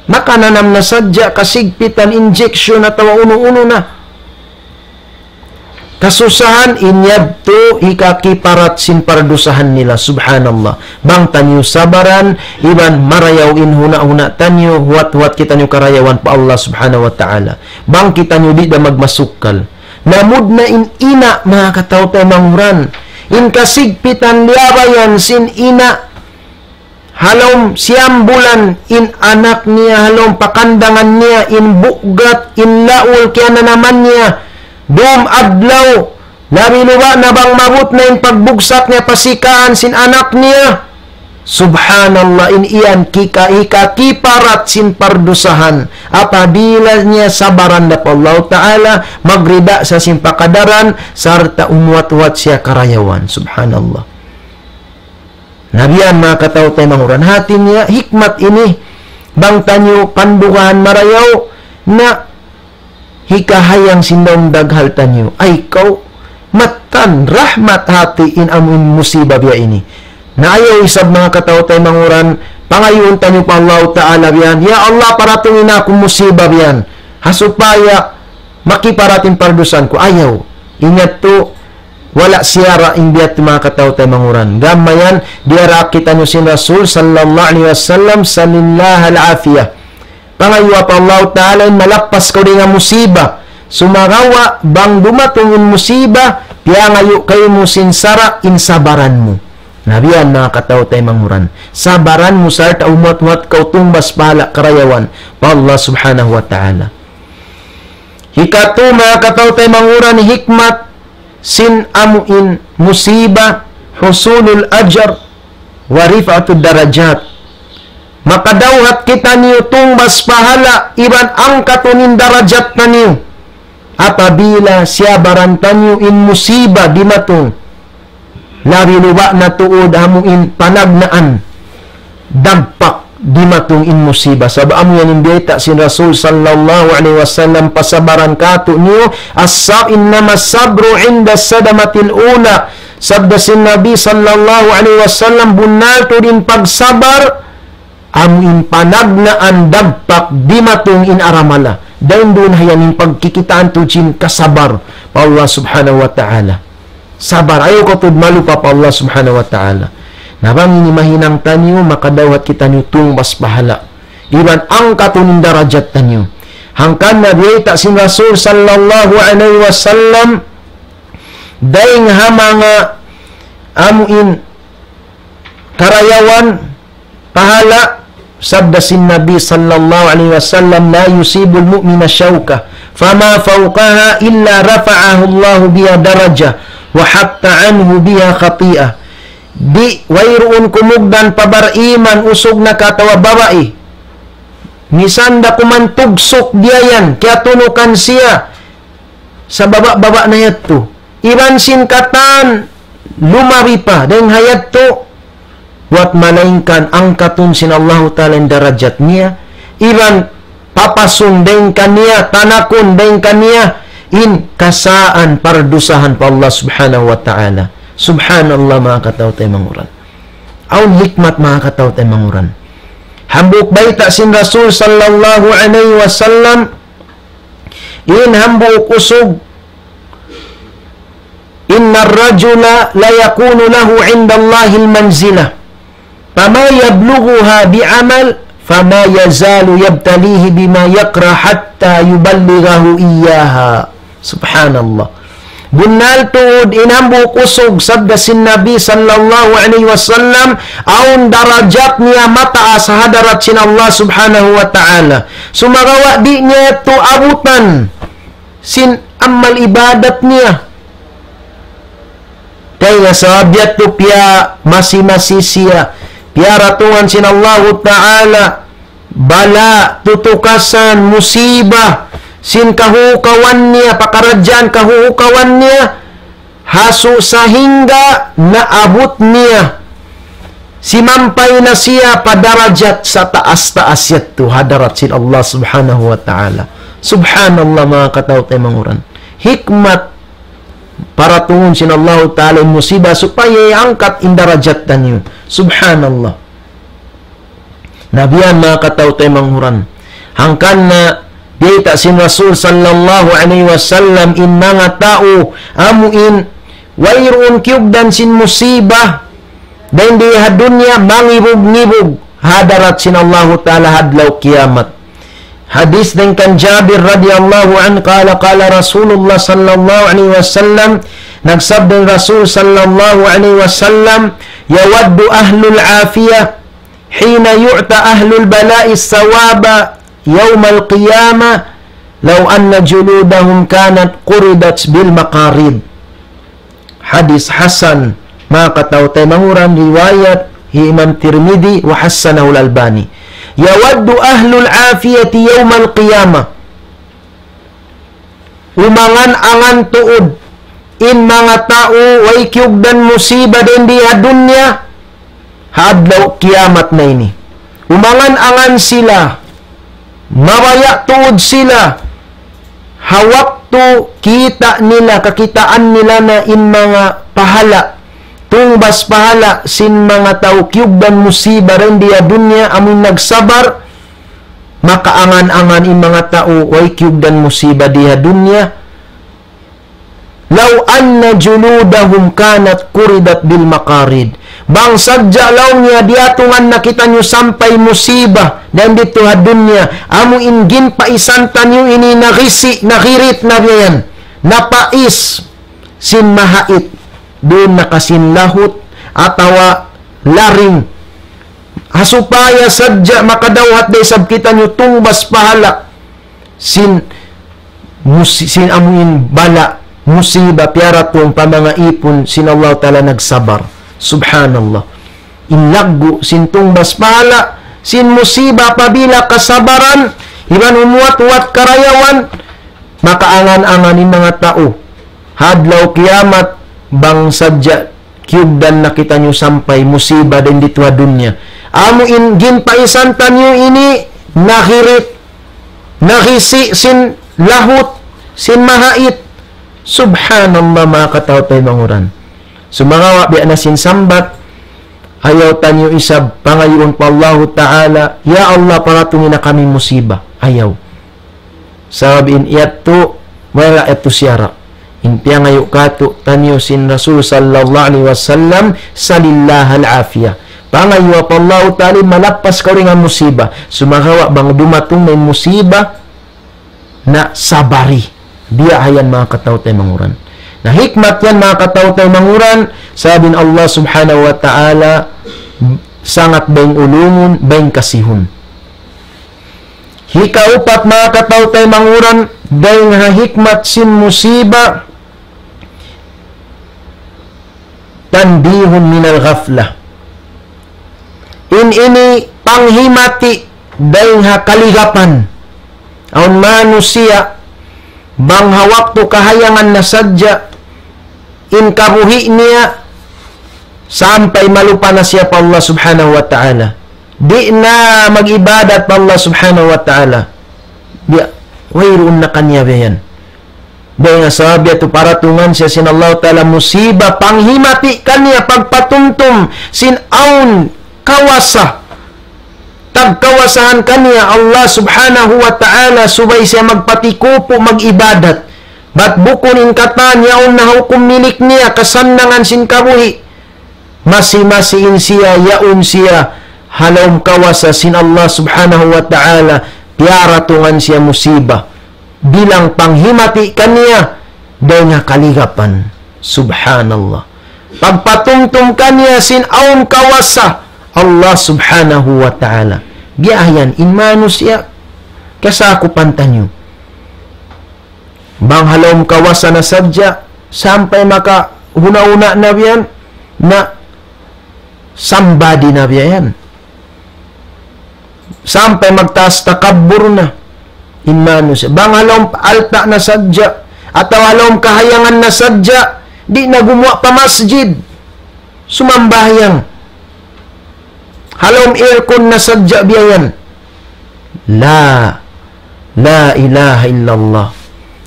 Makananam na sadja kasigpitan, injection atawa unu-unu na. Kasusahan in yadtu hikakiparat sin pardusahan nila, subhanallah. Bang taniyu sabaran, iban marayaw in huna'-huna' taniyu, huwat-huwat kitaniyu karayawan pa Allah subhanahu wa ta'ala. Bang kitaniyu di' da magmasukkal. Lamud na in ina', manga kataw-taymanghuran. In kasigpitan liyabayan sin ina', ha lawm siyam bulan in anak niya, ha lawm pakandangan niya, in bugat, in laul, kiyananaman niya, dum adlaw, labi luba' na bang maabut na in pagbugsak niya pa sikaan sin anak niya. Subhanallah, in yan kika-, hikakiparat sin pardusahan. Apabila niya sabaran da pa Allah Ta'ala, magrida sa sin pakadaran, sarta' umuwat-uwat siya karayawan. Subhanallah. Na biya' yan, manga kataw-taymanghuran. Hati niya, hikmat ini, bang taniyu pandugahan marayaw, na hikahayang sin dayn daghal taniyu. Ay kaw, mattan, rahmat hati in amu in musiba biya' ini. Na ayaw isab, manga kataw-taymanghuran, pangayuun taniyu pa Allah Ta'ala biya' yan. Ya Allah, paratungi na aku musiba biya' yan. Ha supaya makiparat in pardusahan ku. Ayaw. In yadtu, wala' siyara' in biya' yadtu, manga kataw-taymanghuran. Gam mayan, diyara kitaniyu sin Rasul sallallahu alayhi wasallam, salillahal afiyah. Pangayuwa pa Allah Ta'ala in malappas kaw dayn ha musiba. Sumagawa', bang dumatung in musiba, piyangayu' kaymu sin sara' in sabaran mu. Na biya' yan, manga kataw-taymanghuran. Sabaran mu sarta' umuwat-uwat kaw tungbas pahala' karayawan pa Allah Subhanahu wa Ta'ala. Hikatu, manga kataw-taymanghuran, hikmat sin amu in musiba, husulul ajr wa rif'atud darajat. Makadawhat kitaniyu tungbas pahala' iban angkatun in darajat taniyu. Apabila siyabaran taniyu in musiba dimatung, labi luba' na tuud amu in panagnaan dagpak dimatung in musiba. Sabab amu yan in biyayta' sin Rasul sallallahu alayhi wasallam, pasabaran katu'niyu, as-sab-, إنما الصبر عند الصدمة الأولى. Sabda sin Nabi sallallahu alayhi wasallam, bunnal tuud in pagsabar, amu in panagnaan dagpak dimatung in aramala. Dayn duun ha yan in pagkikitaan tuud sin kasabar pa Allah Subhanahu wa Ta'ala. Sabar, ayaw kaw tuud malupa pa Allah Subhanahu wa Ta'ala. Na bang ini mahinang taniyu, makadawhat kitaniyu tungbas pahala'. Iban angkatun in darajat taniyu. Hangkan na biyayta' sin Rasul sallallahu alayhi wasallam, dayn ha manga amu in karayawan pahala', sabda sin Nabi sallallahu alayhi wasallam, لا يصيب المؤمن شوكة فما فوقها إلا رفعه الله بها درجة وحط عنه بها خطيئة. Di' wayruun kumugdan pa bariman usug na katawa babai. Misan da kuman tugsuk biya' yan, kiyatunukan siya sa baba'-baba' na yadtu. Iban sin katan lumabi pa dayn ha yadtu, buat malaingkan angkatun sin Allahu Ta'ala in darajat niya, iban papasun dayn kaniya, tanakun dayn kaniya in kasaan pardusahan pa Allah Subhanahu wa Ta'ala. Subhanallah, manga kataw-taymanghuran. Awn hikmat, manga kataw-taymanghuran. Hambuuk bayta' sin Rasul sallallahu alayhi wasallam, in hambuuk usug, إن الرجل ليكون له عند الله المنزلة فما يبلغها بعمل فما يزال يبتليه بما يكره حتى يبلغه إياها. Subhanallah. Bunnal tuud in hambuuk usug, sabda sin Nabi sallallahu alayhi wasallam, awn darajat niya mataas ha hadarat sin Allah subhanahu wa ta'ala. Sumagawa' di' niya yadtu abutan sin amal ibadat niya. Dayn ha sabab yadtu piyamasi-masi siya, piyaratungan sin Allahu ta'ala bala', tutukasan, musiba, sin kahuhukawan niya, pakaradjaan kahuhukawan niya, hasu sahingga naabut niya, simampay na siya pa darajat sataas-taas yadtu ha hadarat sin Allah subhanahu wa ta'ala. Subhanallah, manga kataw-taymanghuran. Hikmat paratungun sin Allahu ta'ala in musiba supaya iangkat in darajat taniyu. Subhanallah. Na biya' yan, manga kataw-taymanghuran. Hangkan na biyayta' sin Rasul sallallahu alayhi wasallam in manga tau amu in wayruun kiyugdan sin musiba dayn di ha dunya, mangibug-ngibug ha hadarat sin Allahu ta'ala ha adlaw kiyamat. Hadis dayn kan Jabir radiyallahu anhu, قال قال رسول الله صلى الله عليه وسلم, nagsabda in Rasul sallallahu alayhi wasallam, يود أهل العافية حين يعطى أهل البلاء الثواب يوم القيامة لو أن جلودهم كانت قرضت بالمقاريض. Hadis hasan, manga kataw-taymanghuran, riwayat hi Imam Tirmidhi, وحسنه الألباني. يود أهل العافية يوم القيامة. Umangan-angan tuud in manga tau way kiyugdan musiba dayn di ha dunya, ha adlaw kiyamat na ini. Umangan-angan sila, mabaya' tuud sila, ha waktu kita' nila, kakitaan nila na in manga pahala', tungbas pahala' sin manga tau kiyugdan musiba dayn di ha dunya, amun nagsabar, makaangan-angan in manga tau way kiyugdan musiba di ha dunya, لو أن جلودهم كانت قرضت بالمقاريض. Bang sadja laung niya diyatungan na kitaniyu sampay musiba dayn didtu ha dunya, amu in ginpaisan taniyu ini nagisi, nagirit na biya' yan, napais sin mahait, duun na ka sin lahut atawa laring. Ha supaya sadja makadawhat da isab kitaniyu tungbas pahala' sin mus-, sin amuin bala', musiba, piyaratung pa manga ipun sin Allah Ta'ala nagsabar. Subhanallah. In laggu' sin tungbas pahala', sin musiba apabila kasabaran, iban humuwat-huwat karayawan, makaangan-angan in manga tau ha adlaw kiyamat, bang sadja kiyugdan na kitaniyu sampay musiba dayn didtu ha dunya. Amu in ginpaisan taniyu ini, nahirit, nahisi' sin lahut, sin mahait. Subhanallah, manga kataw-taymanghuran. Sumagawa' biya' na sin sambat, ayaw taniyu isab pangayuun pa Allahu Ta'ala, "Ya Allah, paratungi na kami musiba." Ayaw. Sabab in yadtu, wala' yadtu siyara'. In piyangayu' kātu'niyu sin Rasul sallallahu alayhi wasallam, "سل الله العافية." Pangayuwa pa Allahu Ta'ala malappas kaw dayn ha musiba. Sumagawa' bang dumatung na in musiba, na sabari. Biya' ha yan, manga kataw-taymanghuran. Na hikmat yan, manga kataw-taymanghuran, sabab in Allah Subhanahu wa Ta'ala sangat bayng ulungun, bayng kasihun. Hikaupat, manga kataw-taymanghuran, dayn ha hikmat sin musiba, تنبيه من الغفلة. In ini panghimati dayn ha kaligapan. Awn manusiya', bang ha waktu kahayangan na sadja, in kabuhi' niya, sampay malupa na siya pa Allah Subhanahu wa Ta'ala. Di' na mag-ibadat pa Allah Subhanahu wa Ta'ala. Di', wayruun na kaniya biya' yan. Dayn ha sabab yadtu paratungan siya sin Allah Ta'ala musiba, panghimati kaniya pagpatumtum sin awn kawasa. Tagkawasahan kaniya Allah Subhanahu wa Ta'ala subay siya magpatikupu, mag-ibadat. Bat bukun in katan yaun na hukum milik niya, kasannangan sin kabuhi'. Masi-masi in siya, yaun siya ha lawm kawasa sin Allah Subhanahu wa Ta'ala, piyaratungan siya musiba. Bilang panghimati kaniya, dayn ha kaligapan. Subhanallah. Pagpatumtum kaniya sin awn kawasa Allah Subhanahu wa Ta'ala. Biya' yan in manusiya', kasakupan taniyu. Bang ha lawm kawasa na sadja, sampay makahuna-huna na biya' yan, na somebody na biya' yan. Sampay magtaas takabbur na in manusiya'. Bang ha lawm alta' na sadja, atawa ha lawm kahayangan na sadja, di' na gumuwa' pa masjid. Sumambahayang. Ha lawm aircon na sadja biya' yan. La, la ilaha illallah.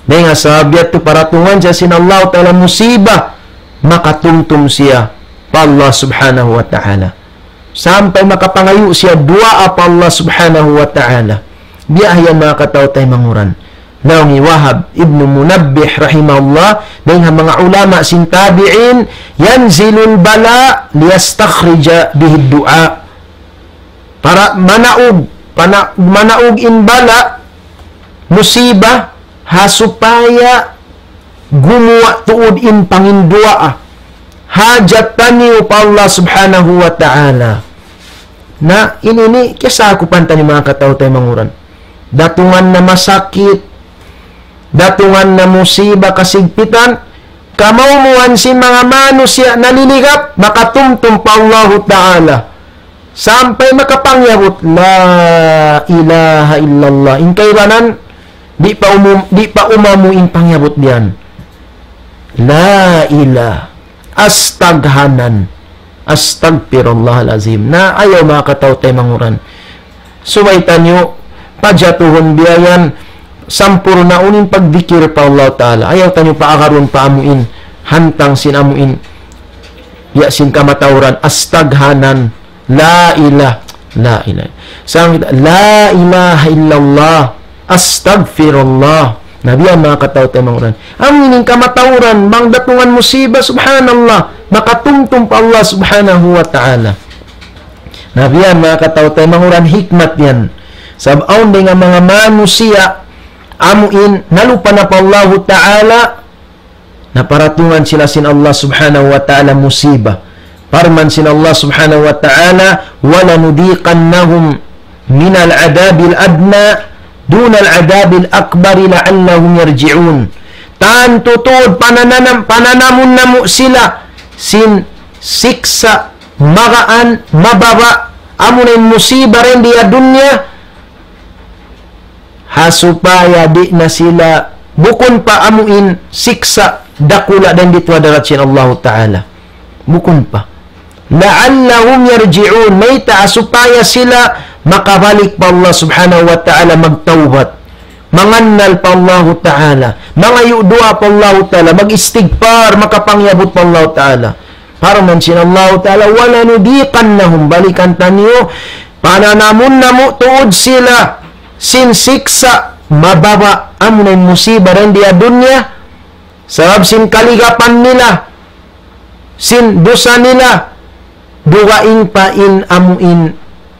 Dayn ha sabab yadtu paratungan siya sin Allah Ta'ala musiba, makatumtum siya pa Allah Subhanahu wa Ta'ala. Sampay makapangayu' siya duwaa pa Allah Subhanahu wa Ta'ala. Biya' yan manga kataw-taymanghuran. Laung hi Wahab ibn Munabbih rahimahullah, dayn ha manga ulama sin tabi'in, ينزل البلاء ليستخرج به الدعاء. Para manaug, pana-, manaug in bala', musiba, ha supaya gumuwa' tuud in panginduwaa. Hajat taniyu pa Allah Subhanahu wa Ta'ala. Na, ini, ini, kasakupan taniyu manga kataw-taymanghuran. Datungan na masakit, datungan na musiba kasigpitan, kamaumuan sin manga manusiya' naliligap, makatumtum pa Allahu Ta'ala. Sampay makapangyabut, La ilaha illallah. In kaibanan, di' pa umum, di' pa umamu in pangyabut biya' yan. La ilah. Astaghanan. Astagfirullahal azim. Na ayaw manga kataw-taymanghuran. Subay taniyu, pajatuhun biya' yan, sampurnaun in pagdikir pa Allah Ta'ala. Ayaw taniyu paagarun pa amuin, hantang sin amuin, ya sin kamatauran, astaghanan, la ilah, la ilah. Sa' kita, la ilaha illallah, astagfirullah. Na biya' yan manga kataw-taymanghuran. Amuin in kamatauran, bang datungan musiba, subhanallah, makatumtum pa Allah Subhanahu wa Ta'ala. Na biya' yan manga kataw-taymanghuran, hikmat yan. Sabab awn dayn ha manga manusiya', amuin, nalupa na pa Allahu Ta'ala, na paratungan sila sin Allah Subhanahu wa Ta'ala musiba. Parman sin Allah Subhanahu wa Ta'ala, ولنذيقنهم من العذاب الأدنى دون العذاب الأكبر لعلهم يرجعون. Tantu tuud pananam-, pananamun namu' sila sin siksa' magaan, mababa', amuna in musiba dayn di ha dunya, ha supaya di' na sila, bukun pa amuin siksa' dakula' dayn didtu ha hadarat sin Allahu Ta'ala. Bukun pa. لعلهم يرجعون. Mayta'? Ha supaya sila makabalik pa Allah Subhanahu wa Ta'ala, magtawbat, mangannal pa Allahu Ta'ala, mangayu' duwaa pa Allahu Ta'ala, mag-istigfar, makapangyabut pa Allahu Ta'ala. Parman sin Allahu Ta'ala, ولنذيقنهم, balikan taniyu, pananamun namu' tuud sila sin siksa' mababa', amuna in musiba dayn di ha dunya, sabab sin kaligapan nila, sin dusa nila, dugaing pa in amuin,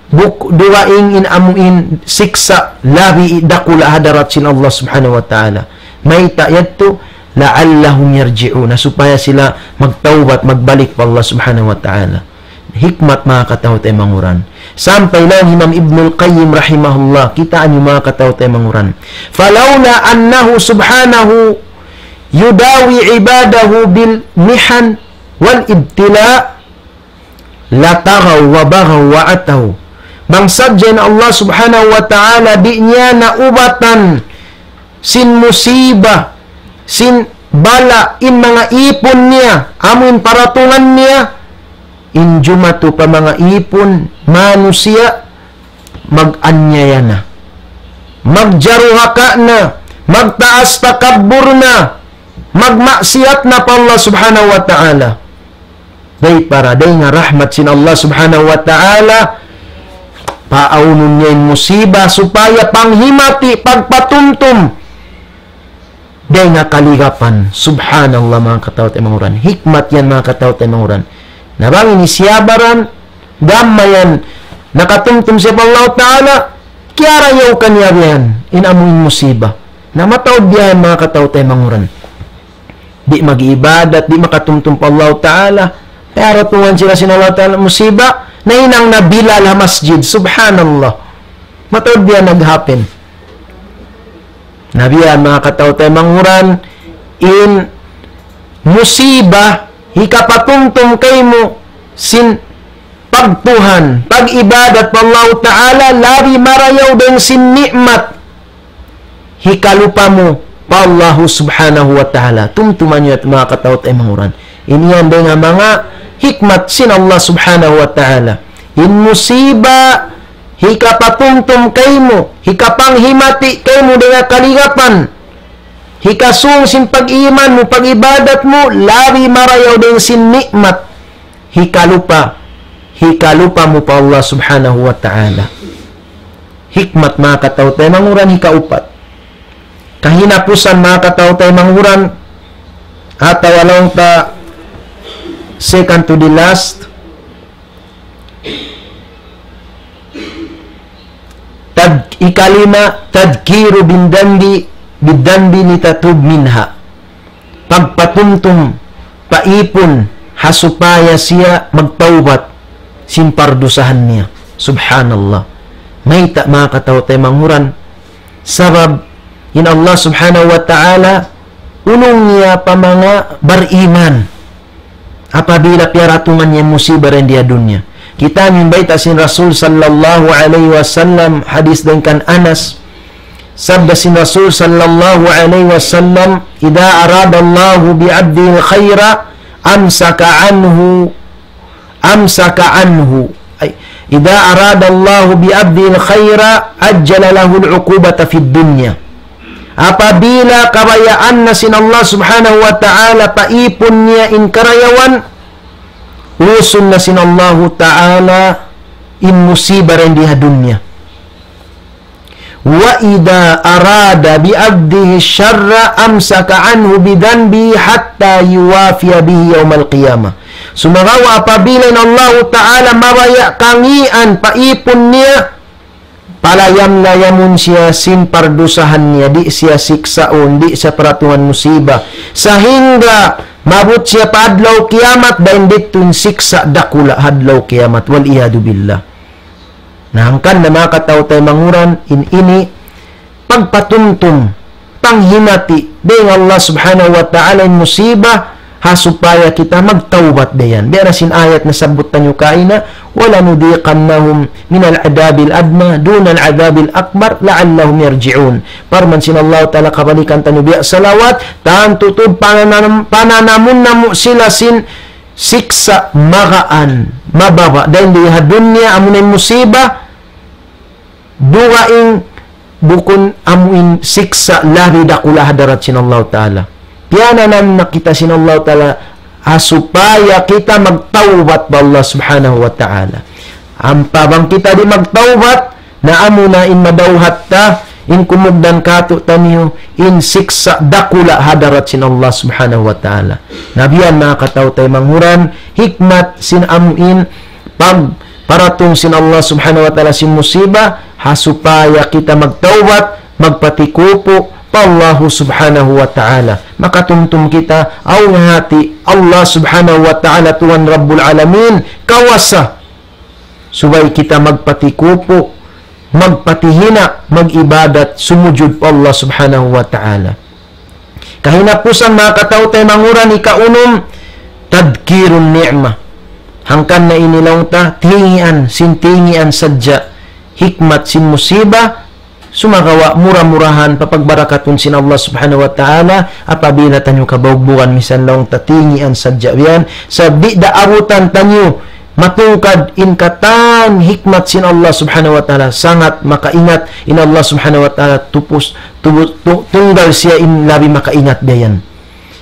buk-, dugaing in amuin siksa' labi dakula' ha hadarat sin Allah Subhanahu wa Ta'ala. Mayta' yadtu? لعلهم يرجعون. Supaya sila magtawbat, magbalik pa Allah Subhanahu wa Ta'ala. Hikmat manga kataw-taymanghuran. Sampay laung Imam Ibnul Qayyim rahimahullah, kitaa niyu manga kataw-taymanghuran. فلولا أنه سبحانه يداوي عباده بالمحن والابتلاء لطغوا وبغوا وعتوا. Bang sadja in Allah Subhanahu wa Ta'ala di' niya naubatan sin musiba, sin bala', in manga īpun niya, amu in paratungan niya, in jumatu pa manga īpun manusiya', mag-anyaya na, magjaruhaka na, magtaas takabbur na, magmaksiyat na pa Allah Subhanahu wa Ta'ala. Dayn para, dayn ha rahmat sin Allah Subhanahu wa Ta'ala, paawnun niya in musiba supaya panghimati, pagpatumtum dayn ha kaligapan. Subhanallah, manga kataw-taymanghuran. Hikmat yan, manga kataw-taymanghuran. Na bang ini siyabaran, gam mayan, nakatumtum siya pa Allah Ta'ala, kiyarayaw kaniya biya' yan in amu in musiba. Na mataud biya' yan, manga kataw-taymanghuran. mag-ibadat, di' makatumtum pa Allah Ta'ala. Kaya ratungan sila sin Allah Ta'ala musiba, nahinang na Bilal ha masjid. Subhanallah. Mataud biya' nag-happen. Na biya' manga kataw-taymanghuran, in musiba, hikapatumtum kaymu sin pagtuhan, pag-ibadat pa Allah Ta'ala, labi marayaw dayn sin ni'mat hikalupa mu pa Allah Subhanahu wa Ta'ala. Tumtuma niyu yadtu manga kataw-taymanghuran. Ini yan dayn ha manga hikmat sin Allah Subhanahu wa Ta'ala. In musiba, hikapatumtum kaymu, hikapanghimati kaymu dayn ha kaligapan, hikasūng sin pag-iman mu, pag-ibadat mu, labi marayaw dayn sin ni'mat hikalupa, hikalupa mu pa Allah Subhanahu wa Ta'ala. Hikmat manga kataw-taymanghuran hikaupat. Kahinapusan manga kataw-taymanghuran, atawa laung ta second to the last, tad-, ikalima, تذكيره بالذنب، بالذنب ليتوب منه. Pagpatumtum pa ipun ha supaya siya magtawbat sin pardusahan niya. Subhanallah. Mayta' manga kataw-taymanghuran? Sabab in Allah Subhanahu wa Ta'ala, ulung niya pa manga bariman. Apabila piyaratungan niya musiba dayn di ha dunya. Kita' niyu in bayta' sin Rasul sallallahu alayhi wasallam, hadith dayn kan Anas. Sabda sin Rasul sallallahu alayhi wasallam, إذا أراد الله بعبده الخير أمسك عنه، أمسك عنه. Ay, إذا أراد الله بعبده الخير عجل له العقوبة في الدنيا. Apabila kabayaan na sin Allah Subhanahu wa Ta'ala pa ipun niya in karayawan, usun na sin Allahu Ta'ala in musiba dayn di ha dunya. وإذا أراد بعبده الشر أمسك عنه بذنبه حتى يوافي به يوم القيامة. Sumagawa' apabila in Allahu Ta'ala mabaya' kangīan pa ipun niya, palayam-layamun siya sin pardusahan niya, di' siya siksaun, di' siya paratungan musiba. Sahingga maabut siya pa adlaw kiyamat, dayn ditu in siksa' dakula' ha adlaw kiyamat. والعياذ بالله. Na hangkan na manga kataw-taymanghuran, in ini pagpatumtum, panghimati dayn Allah Subhanahu wa Ta'ala in musiba, ha supaya kita magtawbat dayn. Biya' na sin ayat nasabbut taniyu kaina, ولنذيقنهم من العذاب الأدنى دون العذاب الأكبر لعلهم يرجعون. Parman sin Allah Ta'ala, kabalikan taniyu biya' salawat, tantu tuud pananam-, pananamun namu' sila sin siksa' magaan, mababa', dayn di ha dunya, amuna in musiba, dugaing bukun amu in siksa' labi dakula' ha hadarat sin Allah Ta'ala. Piyananam na kita sin Allah Ta'ala, ha supaya kita magtawbat pa Allah Subhanahu wa Ta'ala. Ampa bang kita di' magtawbat, na amuna in madawhat ta, in kumugdan kātu'niyu, in siksa' dakula' ha hadarat sin Allah Subhanahu wa Ta'ala. Na biya' yan manga kataw-taymanghuran, hikmat sin amu in pagparatung sin Allah Subhanahu wa Ta'ala sin musiba, ha supaya kita magtawbat, magpatikupu pa Allah Subhanahu wa Ta'ala. Makatumtum kita, awn hati Allah Subhanahu wa Ta'ala, Tuhan Rabbul Alamin, kawasa. Subay kita magpatikupu, magpatihina', mag-ibadat, sumujud pa Allah Subhanahu wa Ta'ala. Kahinapusan, manga kataw-taymanghuran, hikaunum, تذكير النعمة. Hangkan na ini laung ta, tingian, sin tingian sadja, hikmat sin musiba, sumagawa' mura-murahan papagbarakatun sin Allah Subhanahu wa Ta'ala, apabila taniyu kabaugbugan misan laung ta tingian sadja biya' yan, sa' di' da abutan taniyu matungkad in katan hikmat sin Allah Subhanahu wa Ta'ala, sangat makaingat in Allah Subhanahu wa Ta'ala, tupus, tubu-, tu-, tunggal siya in labi makaingat dayan.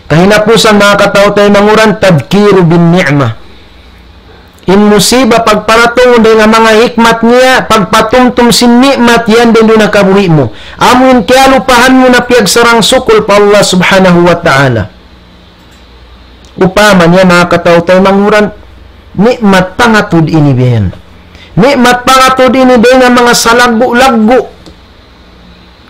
Kahinapusan, manga kataw-taymanghuran, تذكير بالنعمة. In musiba pagparatung dayn ha manga hikmat niya, pagpatumtum sin ni'mat yan dayn duun ha kabuhi' mu. Amu in kiyalupahan mu na piyagsarang-sukul pa Allah Subhanahu wa Ta'ala. Upama niya, manga kataw-taymanghuran, ni'mat pangatud ini biya' yan. Ni'mat pangatud ini dayn ha manga salaggu'-laggu'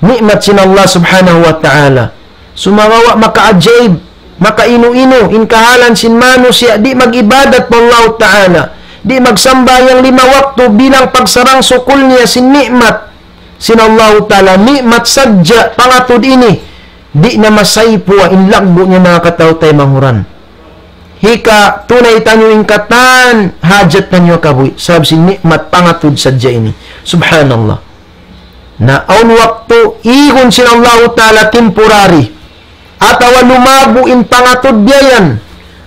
ni'mat sin Allah Subhanahu wa Ta'ala. Sumagawa' makaajaib. makainu-inu, in kahalan sin manusiya', di' mag-ibadat pa Allahu Ta'ala, di' magsambahayang lima waktu bilang pagsarang-sukul niya sin ni'mat sin Allahu Ta'ala, ni'mat sadja pangatud ini, di' na masaypuwa in laggu' niya, manga kataw-taymanghuran. Hika tunay taniyu in katan hajat taniyu kabuhi', sabab sin ni'mat pangatud sadja ini. Subhanallah. Na awn waktu igun sin Allahu Ta'ala temporary, atawa lumabu' in pangatud biya' yan,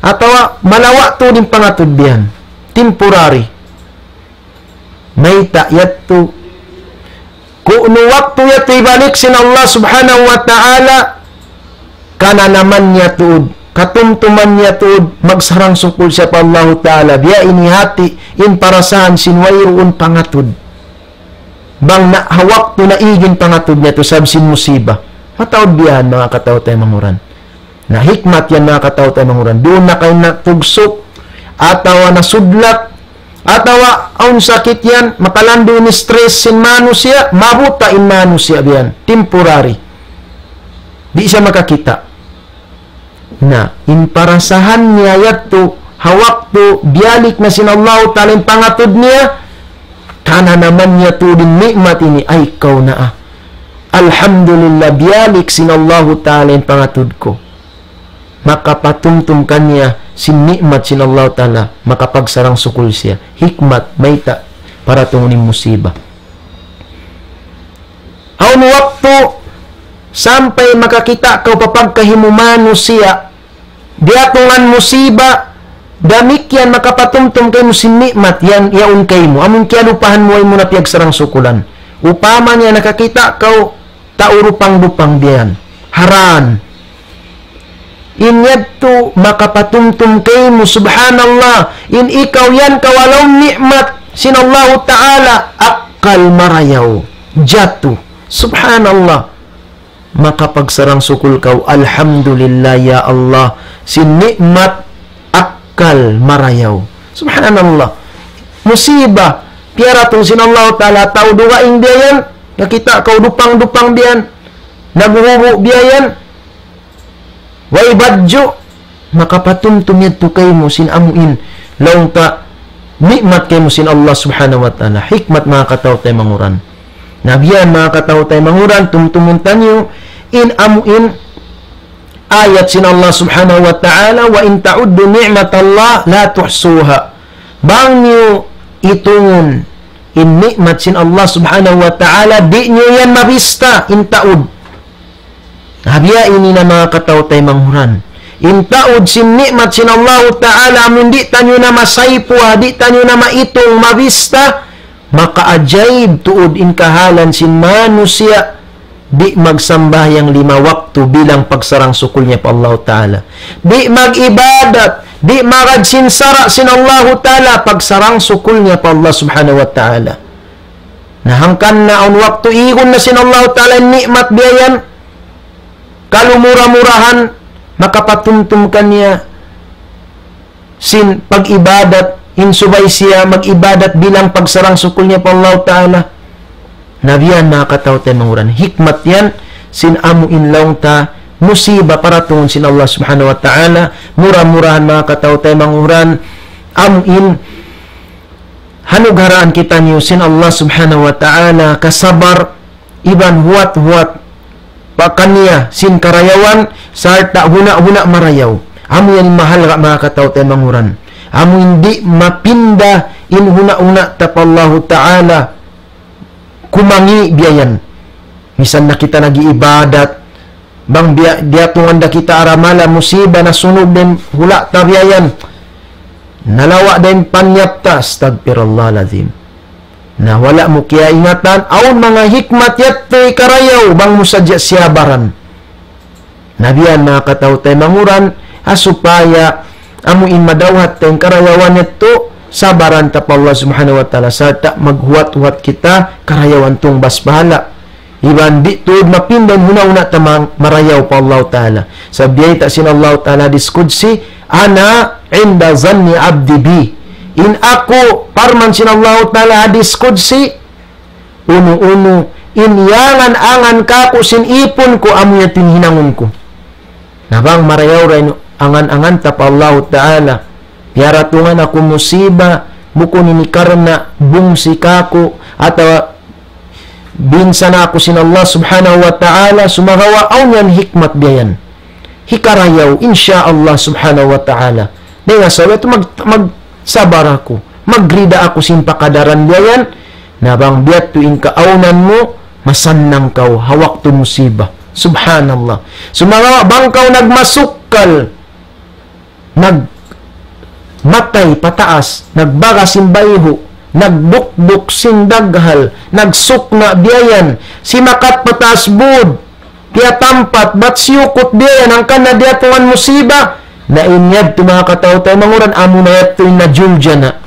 atawa malawa' tuud in pangatud biya' yan. Temporary. Mayta' yadtu? Kunu waktu yadtu hibalik sin Allah Subhanahu wa Ta'ala, kananaman niya tuud, katumtuman niya tuud, magsarang-sukul siya pa Allahu Ta'ala. Biya' ini hati in parasahan sin wayruun pangatud. Bang na ha waktu na igun pangatud niya tu sabab sin musiba. Mataud biya' yan, manga kataw-taymanghuran. Na hikmat yan, manga kataw-taymanghuran. Duun na kaw natugsuk, atawa nasudlak, atawa awn sakit yan, makalandu' in stress sin manusiya', mabuta' in manusiya' biya' yan. Temporary. Di' siya makakita'. Na, in parasahan niya yadtu, ha waktu biyalik na sin Allahu Ta'ala in pangatud niya, kananaman niya tuud in ni'mat ini, ay kaw naa. Alhamdulillah, biyalik sin Allahu Ta'ala in pangatud ku. Makapatumtum kaniya sin ni'mat sin Allahu Ta'ala, makapagsarang-sukul siya. Hikmat, mayta', paratungun in musiba. Awn waktu sampay makakita' kaw pa pagkahi mu manusiya', diyatungan musiba, damikkiyan makapatumtum kaymu sin ni'mat yan, yaun kaymu. Amun kiyalupahan mu, way mu na piyagsarang-sukulan. Upama niya nakakita' kaw tau dupang-dupang biya' yan. Haran. In yadtu makapatumtum kaymu, subhanallah. In ikaw yan kaw ha lawm ni'mat sin Allahu Ta'ala, akkal marayaw. Jatu. Subhanallah. Makapagsarang-sukul kaw, alhamdulillah, ya Allah, sin ni'mat akkal marayaw. Subhanallah. Musiba, piyaratung sin Allahu Ta'ala, tau dugaing biya' yan, nakakita' kaw dupang-dupang biya' yan, naghuhubu' biya' yan, way badju', makapatumtum yadtu kaymu sin amu in, laung ta ni'mat kaymu sin Allah Subhanahu wa Ta'ala. Hikmat, manga kataw-taymanghuran. Na biya' yan, manga kataw-taymanghuran, tumtumun taniyu in amu in ayat sin Allah Subhanahu wa Ta'ala, وإن تعدوا نعمة الله لا تحصوها. Bang niyu itungun in ni'mat sin Allah Subhanahu wa Ta'ala, di' niyu yan mabista, in taud. Na biya' ini na, manga kataw-taymanghuran. In taud sin ni'mat sin Allahu Ta'ala, amun di' taniyu na masaypuwa, di' taniyu na maitung, mabista, makaajayib tuud in kahalan sin manusiya', di' magsambahayang lima waktu bilang pagsarang-sukul niya pa Allahu Ta'ala. Di' mag-ibadat, di' magad sin sara' sin Allahu Ta'ala, pagsarang-sukul niya pa Allah Subhanahu wa Ta'ala. Na hangkan na awn waktu igun na sin Allahu Ta'ala in ni'mat biya' yan, kalumura-murahan, makapatumtum kaniya sin pag-ibadat, in subay siya mag-ibadat bilang pagsarang-sukul niya pa Allahu Ta'ala. Na biya' yan, manga kataw-taymanghuran. Hikmat yan sin amu in laung ta musiba paratungun sin Allah Subhanahu wa Ta'ala. Mura-murahan, manga kataw-taymanghuran, amu in hanugharaan kitaniyu sin Allah Subhanahu wa Ta'ala kasabar iban huwat-huwat pakaniya sin karayawan sarta' huna'-huna' marayaw. Amu yan in mahalga', manga kataw-taymanghuran. Amu in di' mapinda in huna'-huna' ta pa Allahu Ta'ala, kumangi' biya' yan. Misan na kita nag-iibadat, bang biya', diyatungan da kita aramala, musiba, nasunug da in hula' ta biya' yan, nalawa' da in panyap ta, astagfirullahal azim. Na wala' mu kiyaingatan, awn manga hikmat yadtu hikarayaw, bang mu sadja siyabaran. Na biya' yan, manga kataw-taymanghuran, ha supaya amu in madawhat ta in karayawan yadtu, sabaran ta pa Allah Subhanahu wa Ta'ala, sarta' maghuwat-huwat kita karayawan tungbas bahala'. Iban di' tuud mapinda in huna'-huna' ta mang-, marayaw pa Allahu Ta'ala. Sabab biyayta' sin Allahu Ta'ala hadis qudsi, أنا عند ظن عبدي بي. In aku, parman sin Allahu Ta'ala hadis qudsi, unu-unu in iyangan-angan kāku' sin ipun ku, amu yadtu in hinangun ku. Na bang marayaw ra in angan-angan ta pa Allahu Ta'ala, piyaratungan aku musiba, bukun ini karna' bungsi kaku', atawa binsana aku sin Allah Subhanahu wa Ta'ala, sumagawa' awn yan hikmat biya' yan. Hikarayaw, insya Allah Subhanahu wa Ta'ala. Dayn ha sabab yadtu mag-, magsabar aku, magrida aku sin pakadaran biya' yan, na bang biya' yadtu in kaawnan mu, masannang kaw ha waktu musiba. Subhanallah. Sumagawa' bang kaw nagmasukkal, nagmatay pataas, nagbaga sin bayhu', nagdukduk sin daghal, nagsukna' biya' yan, simakat pataas būd, piyatampat, bat siyukut biya' yan, hangkan na diyatungan musiba, na in yadtu manga kataw-taymanghuran, amuna yadtu in najuljana'.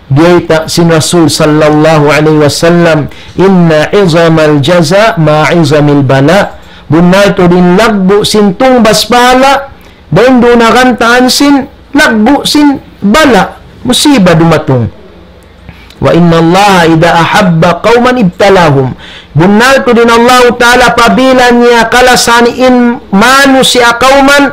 Biyayta' sin Rasul sallallahu alayhi wasallam, إن عظم الجزاء مع عظم البلاء. Bunnal tuud in laggu' sin tungbas pahala', dayn duun ha gantaan sin laggu' sin bala', musiba dumatung. وإن الله إذا أحب قوما ابتلاهم. Bunnal tuud in Allahu Ta'ala apabila niya kalasahan in manusiya' kawman,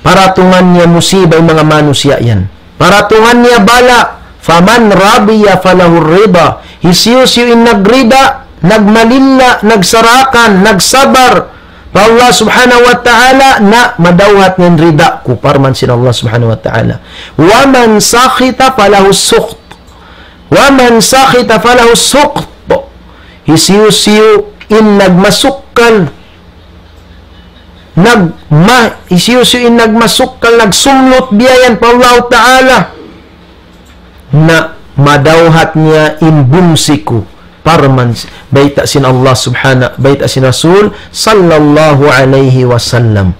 paratungan niya musiba in manga manusiya' yan. Paratungan niya bala', فمن رضي فله الرضا. Hisiyu-siyu in nagrida, nagmalilla, nagsarakan, nagsabar pa Allah Subhanahu wa Ta'ala, na madawhat niya in rida ku, parman sin Allah Subhanahu wa Ta'ala. ومن سخط فله السخط. ومن سخط فله السخط. Hisiyu-siyu in nagmasukkal, nagma-, hisiyu-siyu in nagmasukkal, nagsumlut biya' yan pa Allah Ta'ala, na madawhat niya in bungsi ku, parman s-, bayta' sin Allah Subhanahu, bayta' sin Rasul sallallahu alayhi wasallam.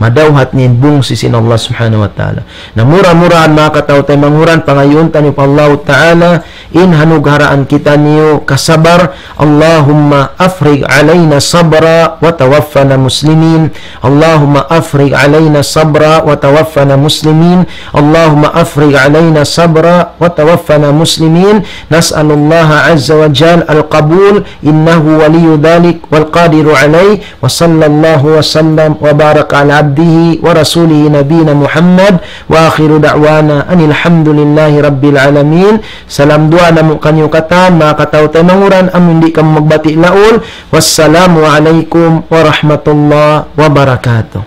Madawhat niya in bungsi sin Allah Subhanahu wa Ta'ala. Na mura-murahan manga kataw-taymanghuran, pangayuun taniyu pa Allah Ta'ala in hanugharaan kitaniyu kasabar. اللهم أفرغ علينا صبرا وتوفنا مسلمين. اللهم أفرغ علينا صبرا وتوفنا مسلمين. اللهم أفرغ علينا صبرا وتوفنا مسلمين. نسأل الله عز وجل القبول، إنه ولي ذلك والقادر عليه. وصلى الله وسلم وبارك على عبده ورسوله نبينا محمد. وآخر دعوانا أن الحمد لله رب العالمين. Salam duwaa namu' kaniyu katan, manga kataw-taymanghuran, amu di' kamu magbati' laul. والسلام عليكم ورحمة الله وبركاته.